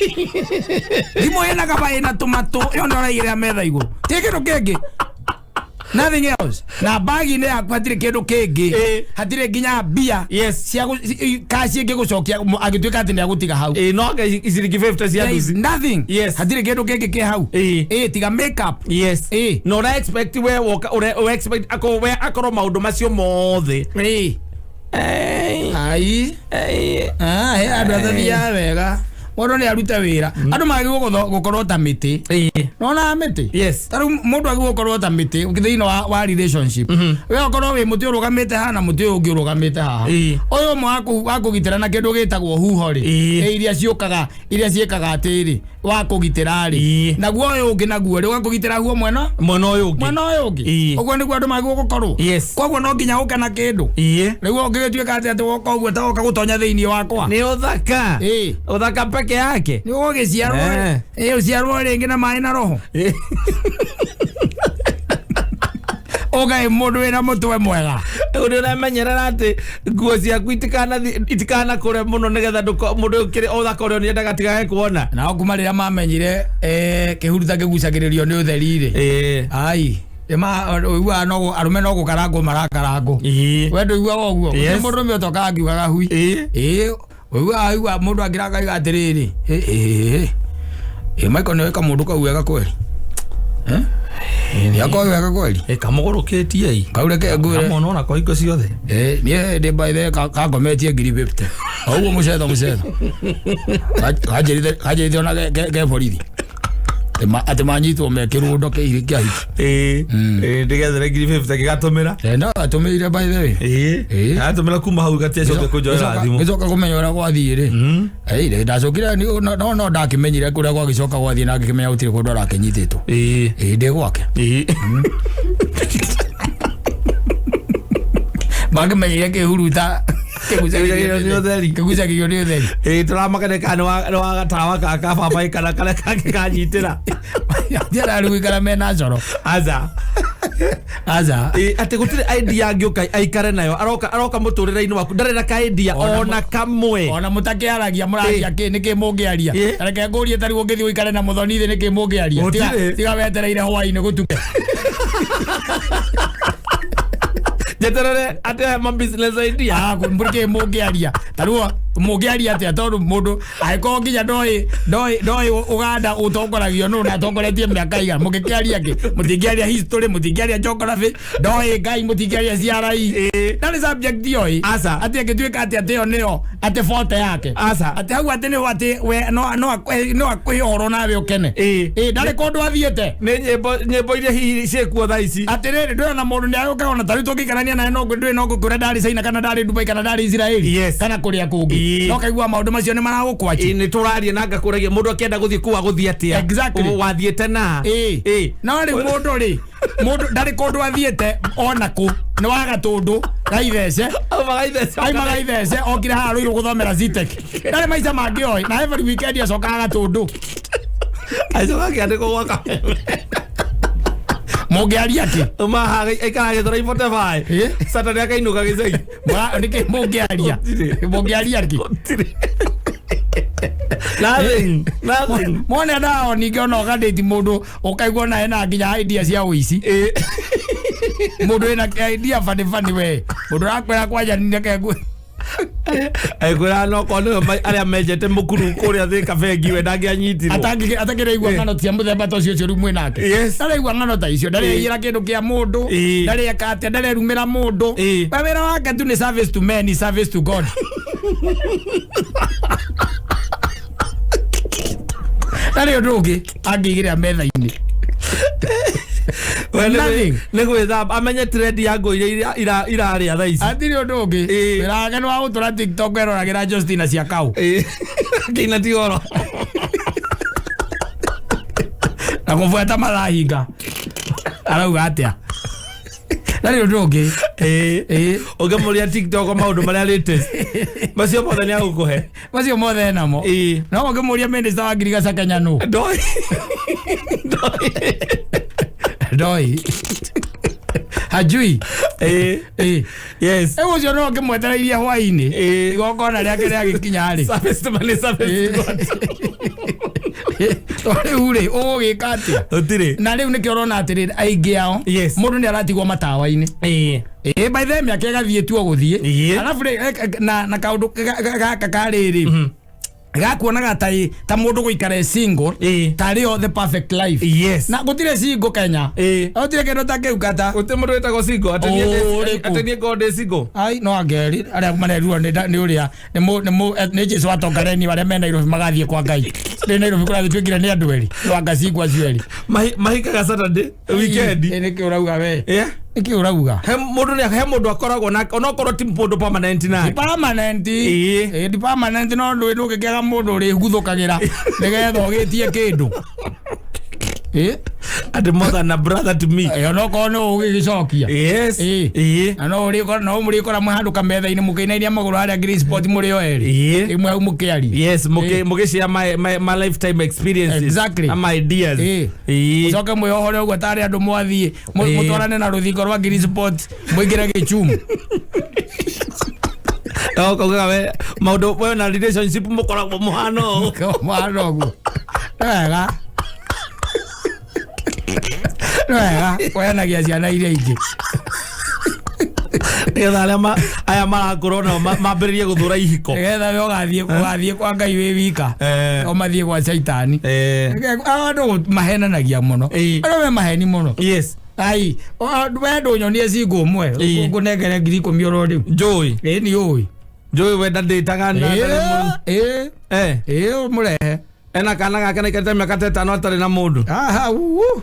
thimũ ĩna kaba ĩna tũmatũ, ĩyo nĩ ũraigĩrĩra metha igũrũ, ti kĩndũ kĩngĩ, nothing else. Na bagi-inĩ yaku hatirĩ kĩndũ kĩngĩ. Hatirĩ nginya mbia cia cash ĩngĩgũcokia angĩtuĩka atĩ nĩ agũtiga hau. No anga ciringi 50 cia There is nduthi. nothing. Hatirĩ kĩndũ kĩngĩ kĩ hau. Tiga makeup. Na ũra expect we woka ũre expect akorwo we akorwo maũndũ macio mothe. Ai. Ah, he andũ atathiaga wega, mũndũ nĩ arute wĩra, andũ magĩrĩirwo gũkorwo ta mĩtĩ. Nona mĩtĩ? Ta rĩu mũndũ agĩrĩirwo gũkorwo ta mĩtĩ thĩinĩ wa relationship. We ũkorwo wĩ mũtĩ ũrũgamĩte haha na mũtĩ ũyũ ũngĩ ũrũgamĩte haha. Ũyũ ũmwe wa kũgitĩra na kĩndũ gĩtagwo huho rĩ, iria ciũkaga, iria ciĩkaga atĩrĩ, wa kũgitĩra rĩ, naguo ũyũ ũngĩ naguo rĩ, ũgakũgitĩra huo mwena Mwena ũyũ ũngĩ. Mwena ũyũ ũngĩ. Ũguo nĩguo andũ magĩrĩirwo gũkorwo. Koguo no nginya ũke na kĩndũ. Rĩu ũngĩgĩtuĩka atĩ woka ũguo, ta woka gũtonya thĩinĩ wakwa. Nĩ ũthaka. Ũthaka peke yake. Nĩ ũgũgĩciarwo. Ũciarwo rĩngĩ na maĩ na roho. Ũkaĩ mũndũ wĩna mũtwe mwega. Rĩu nĩ ũramenyerera atĩ nguo ciaku itikanakũre mũno, nĩgetha mũndũ ũkĩrĩ ũthaka ũrĩa nĩendaga atigage kuona. Nao kuma rĩrĩa mamenyire, kĩhuruta kĩgucagĩrĩrio nĩ ũtheri rĩ, ai, ũiguaga no arũme no gũkarangwo marakarangwo. We ndũiguaga ũguo? Yes. Nĩ mũndũrũme ũtokaga akiugaga hui. Ĩĩ, ũiguaga igua mũndũ akĩraka atĩrĩrĩ, ĩ ĩ ĩ, Michael, nĩ wĩka mũndũ kau wega kweli? Eh, nĩakorwo wega kweli. Kamũgũrũkĩtie i. Kau reke ngwĩre. Kamona ona kwa hingo ciothe. Niĩ ndĩ, by the way, kangometie 50,000 o ũguo mũcetho mũcetho, kanjĩrĩte ona ke borithi atĩ manyitwo me kĩrũndo kĩa hiki. Ndĩgethere 50,000 gĩgatũmĩra. No atũmĩire, by the way. Atũmĩra kuma hau gatiacoke kũnjoera thimũ. Gĩcoka kũmenya ũrĩa gwathiĩ rĩ, ndacokire no ndakĩmenyire kũrĩa gwagĩcoka gwathiĩ, na ngĩkĩmenya gũtirĩ kũndũ arakĩnyitĩtwo. Ndĩ gwake. Makĩmenyire kĩhuruta Kĩgucagĩrĩrio nĩ ũtheri. Kĩgucagĩrĩrio nĩ ũtheri. Tũramakane kana nĩ wa gatawa ka baba kana karĩa kangĩ kanyitĩra. Ndiararĩ gũikara mena coro. Aca. Aca. Atĩ gũtirĩ idea angĩũka aikare nayo, aroka mũtũrĩre-inĩ waku ndarĩ na ka idea ona kamwe. Ona mũtakĩaragia, mũraria kĩ? Nĩkĩ mũngĩaria? Reke ngũrie, tarĩu ũngĩthiĩ ũikare na mũthoni thĩ, nĩkĩ mũngĩaria? Gũtirĩ. Tiga wetereire hwaĩ-inĩ gũtuke. Njeterere atĩ ma business idea. Ah, mbũrĩ mũngĩaria ta rĩu mũngĩaria atĩa tondũ mũndũ angĩkorwo nginya ndoĩ Uganda ũtongoragio nũ na atongoretie mĩaka igana, mũngĩkĩaria kĩ? Mũtingĩaria history, mũtingĩaria geography, ndoĩ Ngai, mũtingĩaria CRE, ndarĩ subject yoĩ. Aca. Atĩ ĩngĩtuĩka atĩ ĩyo nĩyo atĩ forte yake. Aca. Atĩ hau atĩ nĩho atĩ we no akũhe ũhoro nawe ũkene. Ĩĩ. Ĩ ndarĩ kũndũ athiĩte. Nĩ nyĩmbo iria hihi ciĩkuo thaa ici. Atĩrĩrĩ, ndũrĩ na mũndũ nĩ agũkaga ona tarĩu tũngĩikarania nawe no ndũrĩ no ngũkwĩra ndarĩ China kana ndarĩ Dubai kana ndarĩ Israeli kana kũrĩa kũngĩ, no kaigua maũndũ macio nĩ maragũkwachi. Ĩĩ, nĩ tũraria na ngakũragia mũndũ akĩenda gũthiĩ kũu agũthiĩ atĩa? Exactly. Wathiĩte na Ĩĩ. Ĩĩ. No rĩu mũndũ rĩ, mũndũ ndarĩ kũndũ athiĩte ona kũ, nĩ waga tũndũ gaithece. Auma gaithece. Aima gaithece, okire haha Rũirũ gũthomera Zetech, ndarĩ maica mangĩ oĩ, na every weekend acokaga Gatũndũ. Acoka akĩandĩkwo gwaka. Mũngĩaria kĩ? Uma haha aikara Gĩthũrai 45. Ĩĩ. Saturday akainũka gĩcagi. Nĩkĩ mũngĩaria? Gũtirĩ. Mũngĩaria kĩ? Gũtirĩ. Nothing. Nothing. Mone ndao ningĩ ona ũgandĩti mũndũ ũkaigua ona ena nginya idea cia ũici. Mũndũ wĩna idea funny funny, we mũndũ ũrakwĩra kwanja nĩke. Ekwĩra no korwo nĩwe arĩa menjete mũkuru kũrĩa Thika bengi we ndangĩanyitirwo. Atakĩraigua ng'ano cia mũthemba ta ũcio ũcio rĩu mwĩ nake. Ndaraigua ng'ano ta icio, ndarĩiyĩra kĩndũ kĩa mũndũ, ndarĩeka atĩa, ndarerumĩra mũndũ. We wĩra wake tu nĩ service to men, service to God, ndarĩ ũndũ ũngĩ angĩigĩrĩra metha-inĩ. We Nothing. nĩ gwĩthamba amenye trend ya ngũ iria irarĩa thaa ici. Hatirĩ ũndũ ũngĩ. Wĩra wake nĩ wa gũtũra TikTok eroragĩra Justina cia kau. Ĩĩ. Kĩina ti oro. Na kũbuata mathaa hinga arauga atĩa, ndarĩ ũndũ ũngĩ. Ĩĩ. Ĩĩ. Ũngĩmũria TikTok maũndũ marĩa latest macio mothe nĩ agũkũhe. Macio mothe enamo. No ũngĩmũria minister wa ngirigaca Kenya nũ? Ndoi. Ndoi. Ndoi, hajui. Ĩĩ. Ĩĩ. Rĩu ũcio no ũngĩmwetereirie hwainĩ, igongona rĩake rĩagĩkinya rĩ. Service to money, service to God. Rĩu rĩ, ũgũgĩka atĩa? Gũtirĩ. Na rĩu nĩkĩo ũrona atĩrĩrĩ, aingĩ ao mũndũ nĩ aratigwo matawa-inĩ. Ĩĩ, by the way, mĩaka ĩgathiĩ tu o gũthiĩ. Arabu rĩ, na kaũndũ gaka karĩrĩ gakuonaga ta mũndũ gũikara e single tarĩo the perfect life. Na gũtirĩ single Kenya. Gũtirĩ kĩndũ ta kĩu kata. Gũtirĩ mũndũ wĩtagwo single atĩ Ũrĩkũ? atĩ niĩ ngorwo ndĩ single. Ai, no angeri arĩa marerirwo nĩ ũrĩa nĩ Jesu atongareni arĩa me Nairobi magathiĩ kwa Ngai. Rĩ Nairobi kũragĩtuĩkire nĩ andũ erĩ, no anga cingwa acio erĩ. Mahikaga Saturday weekend. Ĩ, nĩkĩ ũrauga we? Yeah. Nĩkĩ ũrauga? He mũndũ akoragwo na onokorwo ti mũndũ permanent nake. Permanent. Ĩĩ. Ĩ, ti permanent, no ndũĩ ndũngĩkĩaga mũndũ ũrĩguthũkagĩra nĩgetha ũgĩtie kĩndũ. Ĩ. Atĩ more than a brother to me. Ĩ, onokorwo nĩ ũgĩgĩcokia. Yes. Ĩĩ. Na no ũrĩkora no mũrĩkora mwĩ handũ kametha-inĩ mũkĩinainia magũrũ harĩa Green Spot mũrĩ o erĩ. Ĩmwe hau mũkĩaria. Yes, mũgĩshare my lifetime experiences. Ama ideas. Mũcoke mwĩohore ũguo tarĩ andũ mwathiĩ mũtwarane na rũthingo rwa Green Spot mũingĩre gĩchumu. No kaugaga we maũndũ we na relationship mũkoragwo mũhana ũũ. Mwana ũguo nĩ wega, nĩ wega kũheanagia ciana iria ingĩ. Nĩgetha arĩa aya marakũra onao mambĩrĩrie gũthũra ihiko. Nĩgetha we ũgathiĩ kwa Ngai wĩ wika, o mathiĩ gwa caitani. Andũ mahenanagia mũno. Andũ me maheni mũno. Ai, we ndũnyonie cingo ũmwe ngũnengere 10,000 oro rĩu. Njũĩ. Ĩ, nĩ ũĩ. Njũĩ wenda ndĩtaga na Ĩ. Ĩ, mũrehe. Ena kana gake naikarĩte mĩaka ta 5 atarĩ na mũndũ. Aha, uu.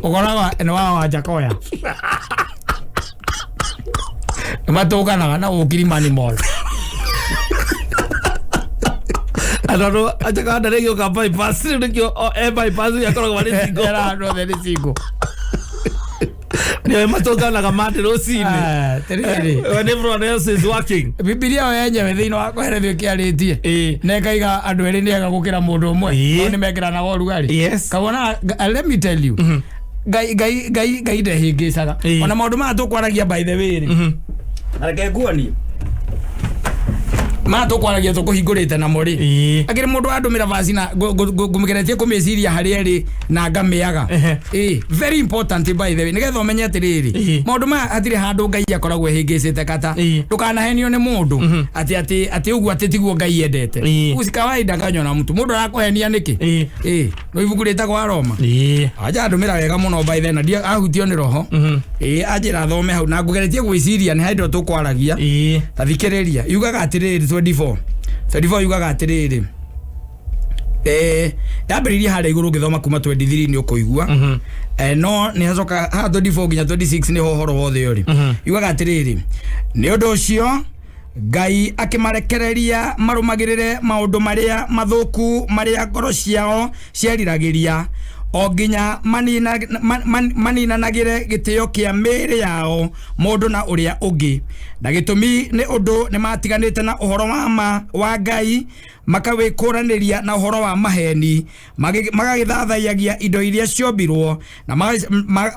Ũkoraga nĩ wa Wanjakoya nĩ matũnganaga na gũkirimani mall. Na tondũ Anjakoya ndarĩ gĩũka bypass rĩu nĩkĩo e bypass akoragwo arĩ single. Era andũ othe nĩ single. Nĩo matũnganaga mande rũcinĩ. Ah, tĩrĩrĩ. When everyone else is working. Bibilia yo yenyewe thĩinĩ wa kũherethio ĩkĩarĩtie na ĩkaiga andũ erĩ nĩ ega gũkĩra mũndũ ũmwe, no nĩ mekĩranaga ũrugarĩ. Kawona, let me tell you, Ngai Ngai Ngai Ngai ndehĩngĩcaga. Ona maũndũ maya tũkwaragia, by the way rĩ, na reke nguonie. Maya tũkwaragia tũkũhingũrĩte namo rĩ. Ĩĩ. Akĩrĩ mũndũ wandũmĩra vaci na ngũmĩgeretie kũmĩciria harĩa ĩrĩ na ngamĩaga. Ehe. Ĩĩ, very important by the way, nĩgetha ũmenye atĩrĩrĩ, Ĩĩ. maũndũ maya hatirĩ handũ Ngai akoragwo ehĩngĩcĩte kata. Ĩĩ. Ndũkanahenio nĩ mũndũ atĩ atĩ atĩ ũguo atĩ tiguo Ngai endete. Ĩĩ. Usikawaida kanyona mtu mũndũ arakũhenia nĩkĩ? Ĩĩ. Ĩĩ, no ibuku rĩtagwo Aroma. Ĩĩ. Aja andũmĩra wega mũno by then na ndia ahutio nĩ roho. Ĩĩ, anjĩra thome hau na ngũgeretie gwĩciria nĩ handũ tũkwaragia. Ĩĩ. Ta thikĩrĩria, yugaga atĩrĩrĩ 24 24 yugaga atĩrĩrĩ, yambĩrĩirie harĩa igũrũ ngĩthoma kuma 23 nĩ ũkũigua. No nĩ hacoka haha 24 nginya 26 nĩho ũhoro wothe ũrĩ. Yugaga atĩrĩrĩ, nĩ ũndũ ũcio Ngai akĩmarekereria marũmagĩrĩre maũndũ marĩa mathũku marĩa ngoro ciao cieriragĩria, o nginya maninanagĩre gĩtĩo kĩa mĩĩrĩ yao mũndũ na ũrĩa ũngĩ. Na gĩtũmi nĩ ũndũ nĩ matiganĩte na ũhoro wa ma wa Ngai, makawĩkũranĩria na ũhoro wa maheni, magagĩthathaiyagia indo iria ciombirwo na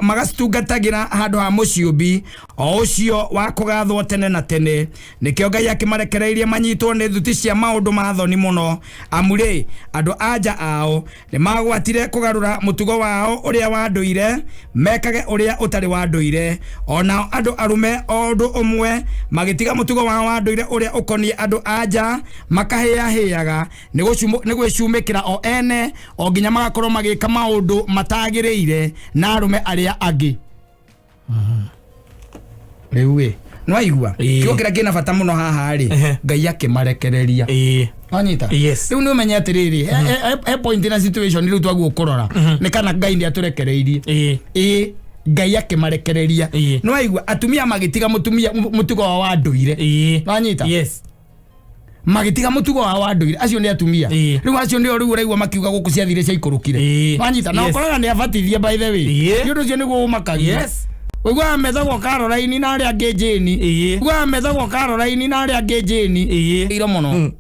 magacitungatagĩra handũ ha mũciũmbi o ũcio wa kũgathwo tene na tene. Nĩkĩo Ngai akĩmarekereirie manyitwo nĩ thuti cia maũndũ ma thoni mũno, amu rĩ, andũ a nja ao nĩ magwatire kũgarũra mũtugo wao ũrĩa wa ndũire, mekage ũrĩa ũtarĩ wa ndũire. Onao andũ arũme o ũndũ ũmwe magĩtiga mũtugo wao wa ndũire ũrĩa ũkoniĩ andũ a nja, makahĩahĩaga nĩ gwĩcumĩkĩra o ene, o nginya magakorwo magĩka maũndũ matagĩrĩire na arũme arĩa angĩ. Rĩu ĩ, nĩwaigua? Ĩĩ. Kiugo kĩrĩa kĩna bata mũno haha rĩ, Ehe. Ngai akĩmarekereria. Ĩĩ. Wanyita? Yes. Rĩu nĩ ũmenye atĩrĩrĩ, he point na situation rĩu twaguo kũrora nĩ kana Ngai nĩ atũrekereirie. Ĩĩ. Ĩĩ, Ngai akĩmarekereria. Ĩĩ. Nĩwaigua? Atumia magĩtiga mũtugo wao wa ndũire. Ĩĩ. Wanyita? Yes. Magĩtiga mũtugo wao wa ndũire, acio nĩ atumia. Ĩĩ. Rĩu acio nĩo rĩu ũraigua makiuga gũkũ ciathire ciaikũrũkire. Ĩĩ. Wanyita? Na Yes. ũkoraga nĩ abatithie by the way. Ĩĩ. Nĩ ũndũ ũcio nĩguo ũmakagia. Yes. Ũiguaga methagwo Caroline na arĩa angĩ Jane. Ĩĩ. Ũiguaga methagwo Caroline na arĩa angĩ Jane. Ĩĩ. Iro mũno.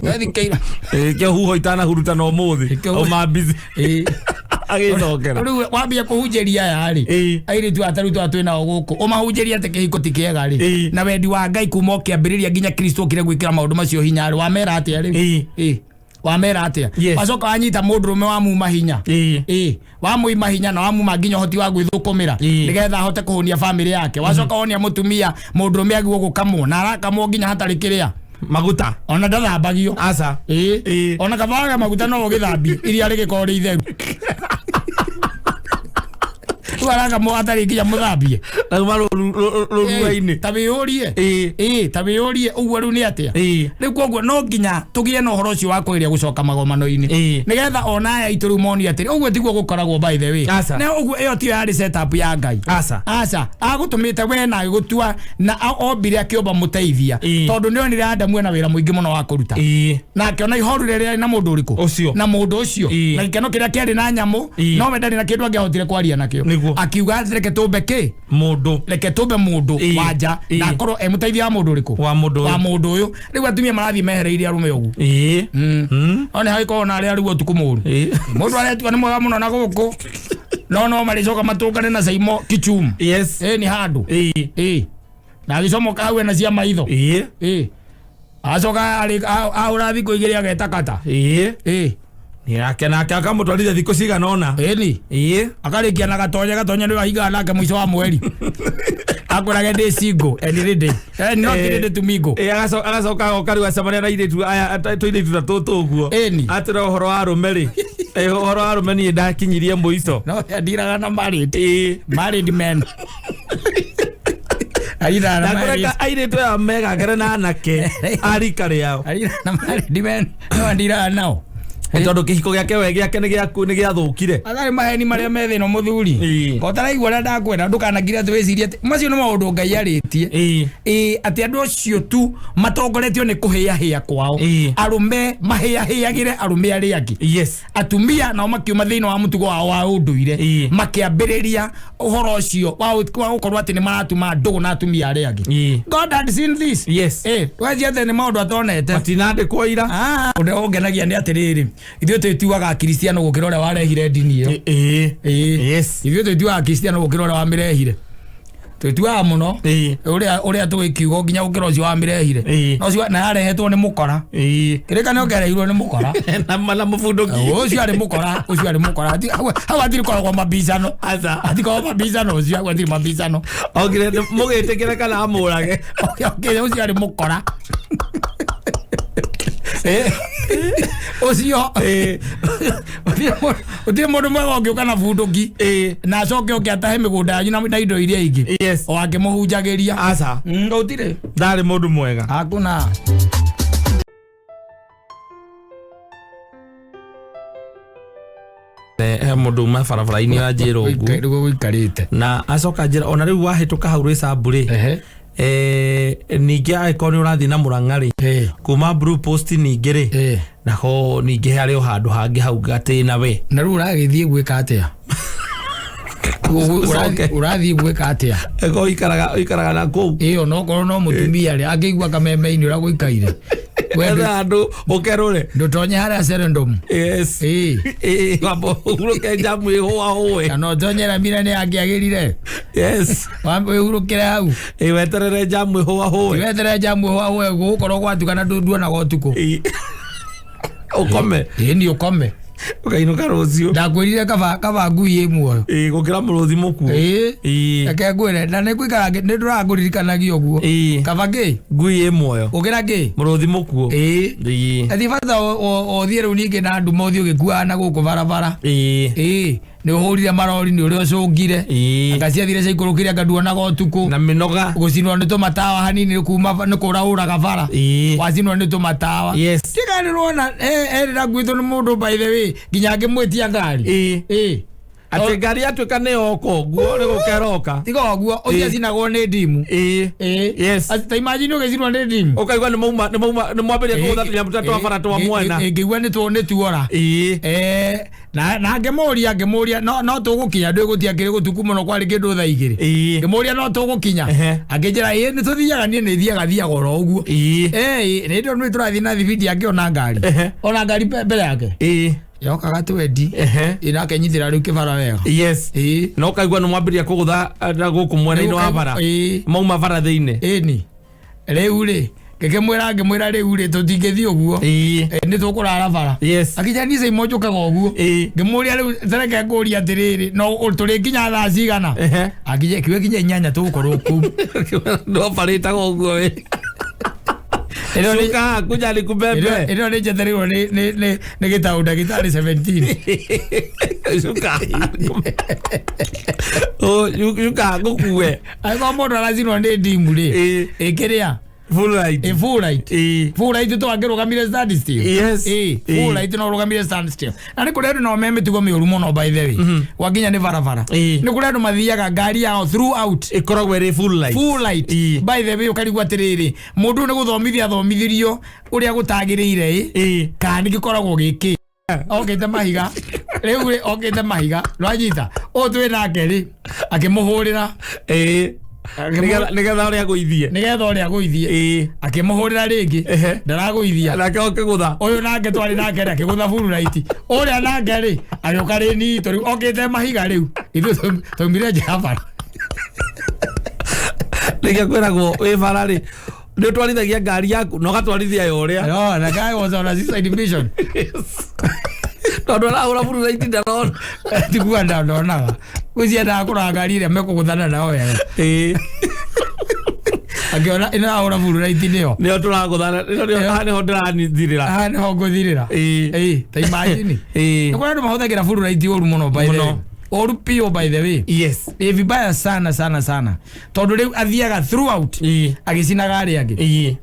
Wethikĩira. Ĩĩ, kĩo huho itanahurutana ũmũthĩ. Kĩo- Auma busy. Ĩĩ. Agĩcokera. Rĩu wambia kũhunjĩria aya rĩ, Ĩĩ. airĩtu aya ta rĩu tũrĩa twĩ nao gũkũ, ũmahunjĩrie atĩ kĩhiko ti kĩega rĩ, Ĩĩ. na wendi wa Ngai kuma ũkĩambĩrĩria nginya Kristo okire gwĩkĩra maũndũ macio hinya rĩ, wamera atĩa rĩu? Ĩĩ. Ĩĩ. Wamera atĩa? Yes. Wacoka wanyita mũndũrũme wamuma hinya. Ĩĩ. Ĩĩ. Wamũima hinya na wamuma nginya ũhoti wa gwĩthũkũmĩra Ĩĩ. nĩgetha ahote kũhũnia bamĩrĩ yake. Wacoka wonia mũtumia mũndũrũme agĩrĩirwo gũkamwo na arakamwo nginya hatarĩ kĩrĩa, Maguta. ona ndathambagio. Aca. Ĩĩ. Ĩĩ. Ona kabaga maguta no ũgĩthambie iria rĩgĩkorwo rĩ itheru. Rĩu arakamwo hatarĩ nginya mũthambie. Nauma rũrua-inĩ. Ta wĩyũrie. Ĩĩ. Ĩĩ, ta wĩyũrie ũguo rĩu nĩ atĩa? Ĩĩ. Rĩu koguo no nginya tũgĩe na ũhoro ũcio wa kũgeria gũcoka magomano-inĩ. Ĩĩ. Nĩgetha ona aya aitũ rĩu monio atĩrĩ, ũguo tiguo gũkoragwo by the way. Aca. Na ũguo ĩyo tiyo yarĩ setup ya Ngai. Aca. Aca, agũtũmĩte we na agĩgũtua na ombire akĩũmba mũteithia. Ĩĩ. Tondũ nĩonire Adamu ena wĩra mũingĩ mũno wa kũruta. Ĩĩ. Na akĩona ihoru rĩrĩa rĩarĩ na mũndũ ũrĩkũ? Ũcio. Na mũndũ ũcio. Ĩĩ. Na gĩkeno kĩrĩa kĩarĩ na nyamũ, Ĩĩ. no we ndarĩ na kĩndũ angĩahotire kwaria nakĩo. Nĩguo. Akiuga atĩ reke tũmbe kĩ? Mũndũ. Reke tũmbe mũndũ Ĩĩ. wa nja Ĩĩ. na akorwo e mũteithia wa mũndũ ũrĩkũ? Wa mũndũ Wa ũyũ. mũndũ ũyũ. Rĩu atumia marathiĩ mehereirie arũme ũguo. Ĩĩ. No nĩ hagĩkorwo na arĩa rĩu ũtukũ mũru. Ĩĩ. Mũndũ aretua nĩ mwega mũno na gũkũ, no marĩcoka matũngane na Saimo Kichum. Yes. Ĩĩ, nĩ handũ. Ĩĩ. Ĩĩ. Na agĩcomoka hau ena cia maitho. Ĩĩ. Ĩĩ. Acoka ahũra thikũ igĩrĩ ageta kata. Ĩĩ. Ĩĩ. Nake nake akamũtwarithia thikũ cigana ũna. Ĩni. Ĩĩ. Akarĩkia na gatonya gatonya nĩwe ahingaga nake mũico wa mweri. Akwĩrage ndĩ single and ready. Not ready to mingle. Ĩĩ, agacoka agoka rĩu acemania na airĩtu aya tũirĩtu ta tũtũ ũguo. Ĩni. Atĩra ũhoro wa arũme rĩ, ũhoro wa arũme niĩ ndakinyirie mũico. No ndiraga na married. Ĩĩ. Married men. Ariraga na married. Ndakũreka airĩtu aya megangere na anake a rika rĩao. Ariraga na married men. No ndiraga nao. Tondũ kĩhiko gĩake we gĩake nĩ gĩaku nĩ gĩathũkire. Atarĩ maheni marĩa me thĩ ĩno mũthuri. Ĩĩ. Ũtaraigua ũrĩa ndakwĩra ndũkanakire atĩ wĩcirie atĩ macio nĩ maũndũ Ngai arĩtie. Ĩĩ. Ĩĩ, atĩ andũ acio tu matongoretio nĩ kũhĩahĩa kwao. Ĩĩ. Arũme mahĩahĩagĩre arũme arĩa angĩ. Yes. Atumia nao makiuma thĩinĩ wa mũtugo wao wa ũndũire. Ĩĩ. Makĩambĩrĩria ũhoro ũcio wa gũkorwo atĩ nĩ maratuma ndũgũ na atumia arĩa angĩ. Ĩĩ. God had seen this. Yes. Ĩĩ, ndũgecirie atĩ nĩ maũndũ atonete. Matinandĩkwo ira. Ũndũ ũngenagia nĩ atĩrĩrĩ, ithuĩ twĩtuaga akristiano gũkĩra ũrĩa warehire ndini ĩyo. Ĩĩ. Ĩĩ. Yes. Ithuĩ twĩtuaga akristiano gũkĩra ũrĩa wamĩrehire. Twĩtuaga mũno. Ĩĩ. Ũrĩa tũĩ kiugo nginya gũkĩra ũcio wamĩrehire. Ĩĩ. Na ũcio na yarehetwo nĩ mũkora. Ĩĩ. Kĩrĩkanĩro kĩarehirwo nĩ mũkora. Na mũbundũki. Ũcio arĩ mũkora, ũcio arĩ mũkora. Hau hatirĩ koragwo mabicano. Aca. Hatikoragwo mabicano ũcio, hau hatirĩ mabicano. Okire mũgĩtĩkĩre kana amũrage. Okay, ũcio arĩ mũkora. Ũcio gũtirĩ mũndũ mwega ũngĩũka na bunduki Ĩĩ. na acoke oke atahe mĩgũnda yanyu na indo iria ingĩ. Yes. O akĩmũhunjagĩria. Aca. Gũtirĩ. Ndarĩ mũndũ mwega. Hakuna. He mũndũ uma barabara-inĩ ya Njĩrũngu. Nĩguo gũikarĩte. Na acoka njĩra ona rĩu wahĩtũka hau rĩcambu rĩ. Ehe. Ningĩ angĩkorwo nĩ ũrathiĩ na Mũrang'a rĩ. Eh. Kuma Blue Post ningĩ rĩ. Eh. Naho ningĩ harĩ o handũ hangĩ hau gatĩna we. Na rĩu ũragĩthiĩ gwĩka atĩa? Ũcoke. Ũrathiĩ gwĩka atĩa? Eko ũikaraga na kũu. Ĩĩ onokorwo no mũtumia rĩ angĩigua kameme-inĩ ũrĩa gũikaire. We Etha handũ ũkerũre. ndũtonye harĩa Serendom. Yes. Ĩĩ. Ĩĩ wamba ũhurũke njamu ĩhũahũe. Kana ũtonye Ramira nĩ angĩagĩrire. Yes. Wambe wĩhurũkĩre hau. Ĩĩ weterere njamu ĩhũahũe. Weterere njamu ĩhũahũe gũgũkorwo gwatuka na nduonaga ũtukũ. Ĩĩ. Ũkome. Ĩĩ ni ũkome. Ũkainũka rũciũ. Ndakwĩrire kaba ngui ĩ muoyo. Ĩĩ gũkĩra mũrũthi mũkuũ. Ĩĩ. Ĩĩ. Reke ngwĩre na nĩ ngũikara nĩ ndũrangũririkanagia ũguo. Ĩĩ. Kaba kĩ? Ngui ĩ muoyo. Gũkĩra kĩ? Mũrũthi mũkuũ. Ĩĩ. Ĩĩ. Athi bata ũthiĩ rĩu ningĩ na nduma ũthiĩ ũgĩkuaga na gũkũ barabara. Ĩĩ. Ĩĩ. Nĩ ũhũrire marori nĩ ũrĩa ũcũngire. Ĩĩ. Anga ciathire ciaikũrũkire anga nduonaga ũtukũ. Na mĩnoga. Gũcinwo nĩ tũmatawa hanini nĩ kuma nĩ kũra ũraga bara. Ĩĩ. Wacinwo nĩ tũmatawa. Yes. Tiga nĩ rwona erĩ nguĩtwo nĩ mũndũ by the way nginya ngĩmwĩtia ngari. Ĩĩ. Ĩĩ. Atĩ ngari yatuĩka nĩ yoka ũguo nĩ gũka ĩroka. Tiga ũguo ũcio Ĩĩ. acinagwo nĩ ndimu. Ĩĩ. Ĩĩ. Yes. Ta imagine ũgĩcinwo nĩ ndimu. Ũkaigua nĩ mauma nĩ mauma nĩ mwambĩrĩria kũgũtha tũnyamũ tũrĩa twa bara twa mwena. Ngĩigua nĩ tuora. Ĩĩ. Na ngĩmũria no tũgũkinya ndwĩgũtia kĩrĩ gũtuku mũno kwarĩ kĩndũ thaa igĩrĩ. Ĩĩ. Ngĩmũria no tũgũkinya. Ehe. Akĩnjĩra ĩĩ nĩ tũthiaga niĩ nĩ thiaga oro ũguo. Ĩĩ. Ĩĩ nĩ ndĩ nĩ tũrathiĩ na thibindi akĩona ngari. Ehe. Ona ngari mbere yake. Ĩĩ. Yokaga twendi. Ehe. Ĩ nake nyitĩra rĩu kĩbara wega. Yes. Ĩĩ. Na ũkaigua nĩ mwambĩrĩria kũgũtha na gũkũ mwena-inĩ wa bara. Ĩĩ. Mauma bara thĩinĩ. Ĩni. Rĩu rĩ ngĩkĩmwĩra rĩu rĩ tũtingĩthiĩ ũguo. Ĩĩ. Nĩ tũkũrara bara. Yes. Akĩnjĩra niĩ caima njũkaga ũguo. Ĩĩ. Ngĩmũria rĩu tareke ngũrie atĩrĩrĩ no tũrĩkinya thaa cigana. Ehe. Akĩnjĩra kiuga kinya inyanya tũgũkorwo kũu. Ndwabarĩtaga ũguo we. Cuka kuja nikubebe. Ĩno nĩ njetereirwo nĩ gĩtaũ ndagĩtarĩ 17. Cuka. Cuka ngũkue. Angĩkorwo mũndũ aracinwo nĩ ndimu rĩ. Ĩĩ. Ĩkĩrĩa. Full right. Ĩ full right. Ĩĩ. Full right to angĩrũgamire stand still. Yes. Ĩĩ. Full right no ũrũgamire stand still. Na nĩ kũrĩ andũ nao me mĩtugo mĩũru mũno by the way. Gwakinya nĩ barabara. Ĩĩ. Nĩ kũrĩ andũ mathiaga ngari yao throughout. Ĩkoragwo ĩrĩ full light. Full light. Ĩĩ. By the way ũkarigwo atĩrĩrĩ mũndũ nĩ gũthomithia athomithirio ũrĩa gũtagĩrĩire ĩ. Ĩĩ. Kana nĩ gĩkoragwo gĩkĩ. Okĩte mahiga. Rĩu rĩ okĩte mahiga. Ndwanyita. Ũyũ twĩ nake rĩ akĩmũhũrĩra. Ĩĩ. Nĩgetha ũrĩa agũithie. Nĩgetha ũrĩa agũithie. Ĩĩ. Akĩmũhũrĩra rĩngĩ. Ehe. Ndaragũithia. Nake okĩgũtha. Ũyũ nake twarĩ nake rĩ akĩgũtha full light. Ũrĩa nake rĩ agĩũka rĩ nitũ rĩu okĩte mahiga rĩu. Ithuĩ twaumire nja ya bara. Nĩkĩo kwĩragwo wĩ bara rĩ nĩ ũtwarithagia ngari yaku na ũgatwarithia ya ũrĩa. No, the guy was on a suicide mission. Tondũ arahũra full light ndarona. Tiguo ndonaga. Gwĩciendaga kũrora ngari ĩrĩa mekũgũthana nayo wega. Ĩĩ. Akĩona ĩno ĩrahũra full light nĩyo. Nĩyo tũragũthana nĩyo nĩho ndĩrathirĩra. Haha nĩho ngũthirĩra. Ĩĩ. Ĩĩ, ta imagine. Ĩĩ. Nĩ kũrĩ andũ mahũthagĩra full light ũru mũno by the way. Mũno. Ũru biũ by the way. Yes. Ĩ vibaya sana sana sana. Tondũ rĩu athiaga throughout Ĩĩ. agĩcinaga arĩa angĩ. Ĩĩ.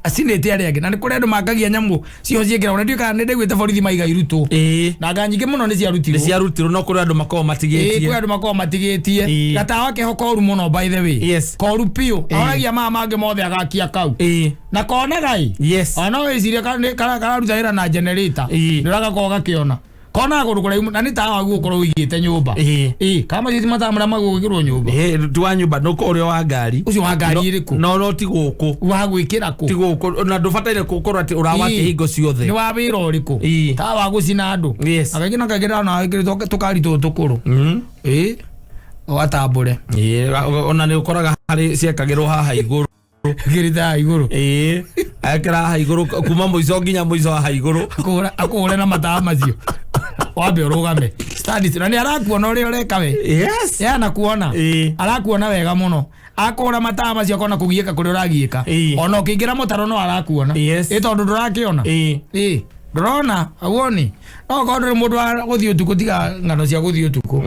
Acinĩte arĩa angĩ. Na nĩ kũrĩ andũ makagia nyamũ ciho ciĩkĩragwo. Na ndiũĩ kana nĩ ndaiguĩte borithi maiga irutwo. Ĩĩ. Na anga nyingĩ mũno nĩ ciarutirwo. Nĩ ciarutirwo no kũrĩ andũ makoragwo matigĩtie. Ĩĩ, kwĩ andũ makoragwo matigĩtie. Ĩĩ. Gatawa keho koru mũno by the way. Yes. Koru biũ. Ahoragia maya mangĩ mothe agakia kau. Ĩĩ. Na konaga ĩ. Yes. Ona no wĩcirie kararuta wĩra na generator. Ĩĩ. Nĩ ũragakorwo gakĩona. Konaga kũndũ kũraihu na nĩ tawa waguo ũkorwo ũigĩte nyũmba. Ĩĩ. Ĩĩ, kana macio ti matawa marĩa magũgĩkĩrwo nyũmba. Ĩĩ, ti wa nyũmba no ũrĩa wa ngari. Ũcio wa ngari ĩrĩkũ? No ti gũkũ. Wa gwĩkĩra kũ? Ti gũkũ na ndũbataire gũkorwo atĩ ũrawakia Ĩĩ. hingo ciothe. Nĩ wa wĩra ũrĩkũ? Ĩĩ. Tawa wa gũcina andũ. Yes. Akaingĩ na kaingĩ ndona wĩkĩrĩtwo tũkari tũtũ tũkũrũ. Ĩĩ. Ũgatambũre. Ĩĩ, ona nĩ ũkoraga harĩ ciekagĩrwo haha igũrũ. Kĩrĩte igũrũ. Ĩĩ, ekĩra haha igũrũ kuma mũico nginya mũico haha igũrũ. Akũhũre na matawa macio. Wambe ũrũgame. Stand na nĩ arakuona ũrĩa ũreka we. Yes. Ye anakuona. Ĩĩ. Arakuona wega mũno. Akũhũra matawa macio akona kũgiĩka kũrĩa ũragiĩka. Ĩĩ. Ona ũkĩingĩra mũtaro no arakuona. Yes. Ĩ tondũ ndũrakĩona. Ĩĩ. Ĩĩ. Ndũrona awoni. No korwo ndũrĩ mũndũ wa gũthiĩ ũtukũ tiga ng'ano cia gũthiĩ ũtukũ.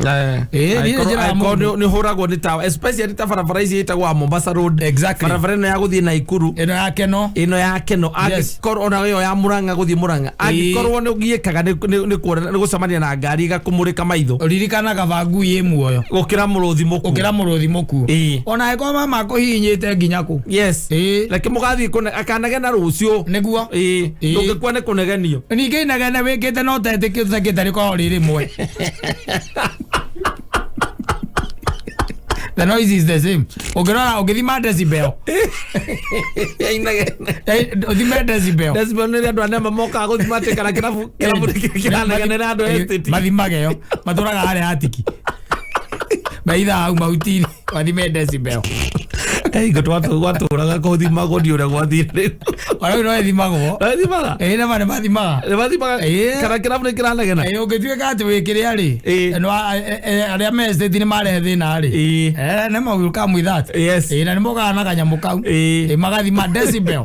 Ĩĩ, niĩ njĩraga mũndũ. Nä hå ragwo nä tawa especially ta barabara ici ĩtagwo wa Mombasa Road. Exactly. Barabara ĩno ya gũthiĩ Naikuru. Ĩno ya Keno. Ĩno ya Keno. Yes. Angĩkorwo ona ĩyo ya Murang'a gũthiĩ Murang'a. Angĩkorwo nĩ ũgiĩkaga nĩ gũcemania na ngari ĩgakũmũrĩka maitho. Ririkana kaba ngui ĩ muoyo. Gũkĩra mũrũthi mũkuũ. Gũkĩra mũrũthi mũkuũ. Ĩĩ. Ona angĩkorwo mama akũhihinyĩte nginya kũ. Yes. Ĩĩ. Reke mũgathiĩ akanegena rũciũ. Nĩguo. Ĩĩ. Ĩĩ. Ndũngĩkua nĩ kũnegenio. Ningĩ inegene wĩkĩte no ũtetĩkĩte rĩkoragwo rĩ rĩmwe. The noise is the same. Ũngĩrora ũngĩthima decibel. Inegene. Ũthime decibel. Decibel nĩ rĩrĩa andũ a nema mokaga gũthima atĩ kana kĩrabu kĩranegenera andũ a estate. Mathimage yo. Matũraga harĩa hatiki. Maitha hau mahuti-inĩ mathime decibel. Hingo twatũraga kũthimagwo ndi ũrĩa gwathire rĩu. Ona rĩu no ĩthimagwo. Mathimaga? Ĩĩ nama nĩ mathimaga. Nĩ mathimaga Ĩĩ. kana kĩrabu nĩ kĩranegena? Ĩĩ ũngĩtuĩka atĩ wĩ kĩrĩa rĩ. Ĩĩ. Arĩa me estate nĩ marehe thĩna rĩ. Ĩĩ. Nĩ ma will come with that. Yes. Ĩĩ na nĩ mokaga na kanyamũ kau. Ĩĩ. Ĩĩ magathima decibel.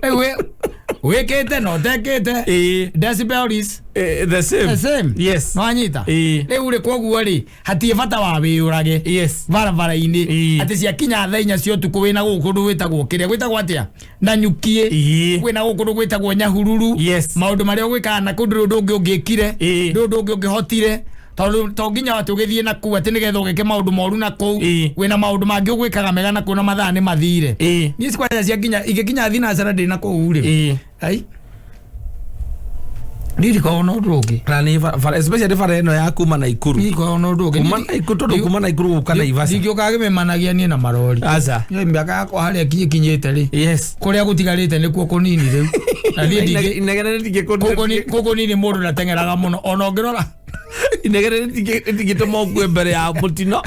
Rĩu wĩkĩte na ũtekĩte. Ĩĩ. Decibel is The same. the same. Yes. Nĩwanyita? Ĩĩ. Rĩu rĩ koguo rĩ hatirĩ bata wa wĩyũrage. Yes. Barabara-inĩ. Ĩĩ. Atĩ ciakinya thaa inya cia ũtukũ wĩna gũkũ kũndũ gwĩtagwo kĩrĩa gwĩtagwo atĩa? Nanyukiĩ. Ĩĩ. Kwĩna gũkũ kũndũ gwĩtagwo Nyahururu. Yes. Maũndũ marĩa ũgwĩkaga na kũu ndũrĩ ũndũ ũngĩ ũngĩkire. Ĩĩ. Ndũrĩ ũndũ ũngĩ ũngĩhotire. Tondũ to nginya atĩ ũgĩthiĩ na kũu atĩ nĩgetha ũgĩke maũndũ moru na kũu. Ĩĩ. Wĩna maũndũ mangĩ ũgwĩkaga mega na kũu na mathaa nĩ mathire. Ĩĩ. Niĩ cikwanja ciakinya ingĩkinya thinacara ndĩ na kũu rĩ. Ĩĩ. Ai. Ndirikoo na ũndũ ũngĩ. Na nĩ bara especially bara ĩno ya kuma Naikuru. Ndirikoo na ũndũ ũngĩ. Kuma Naikuru tondũ kuma Naikuru gũka Naivasha. Ndingĩũkaga ngĩmemanagia niĩ na marori. Aca. Niĩ mĩaka yakwa harĩa kinyĩte rĩ. Yes. Kũrĩa gũtigarĩte nĩkuo kũnini rĩu. Na niĩ ndingĩ Inegene rĩtingĩkũ kũu kũnini mũndũ ndateng'eraga mũno ona ũngĩrora. Inegene rĩtingĩtũma ũkue mbere ya mũtino.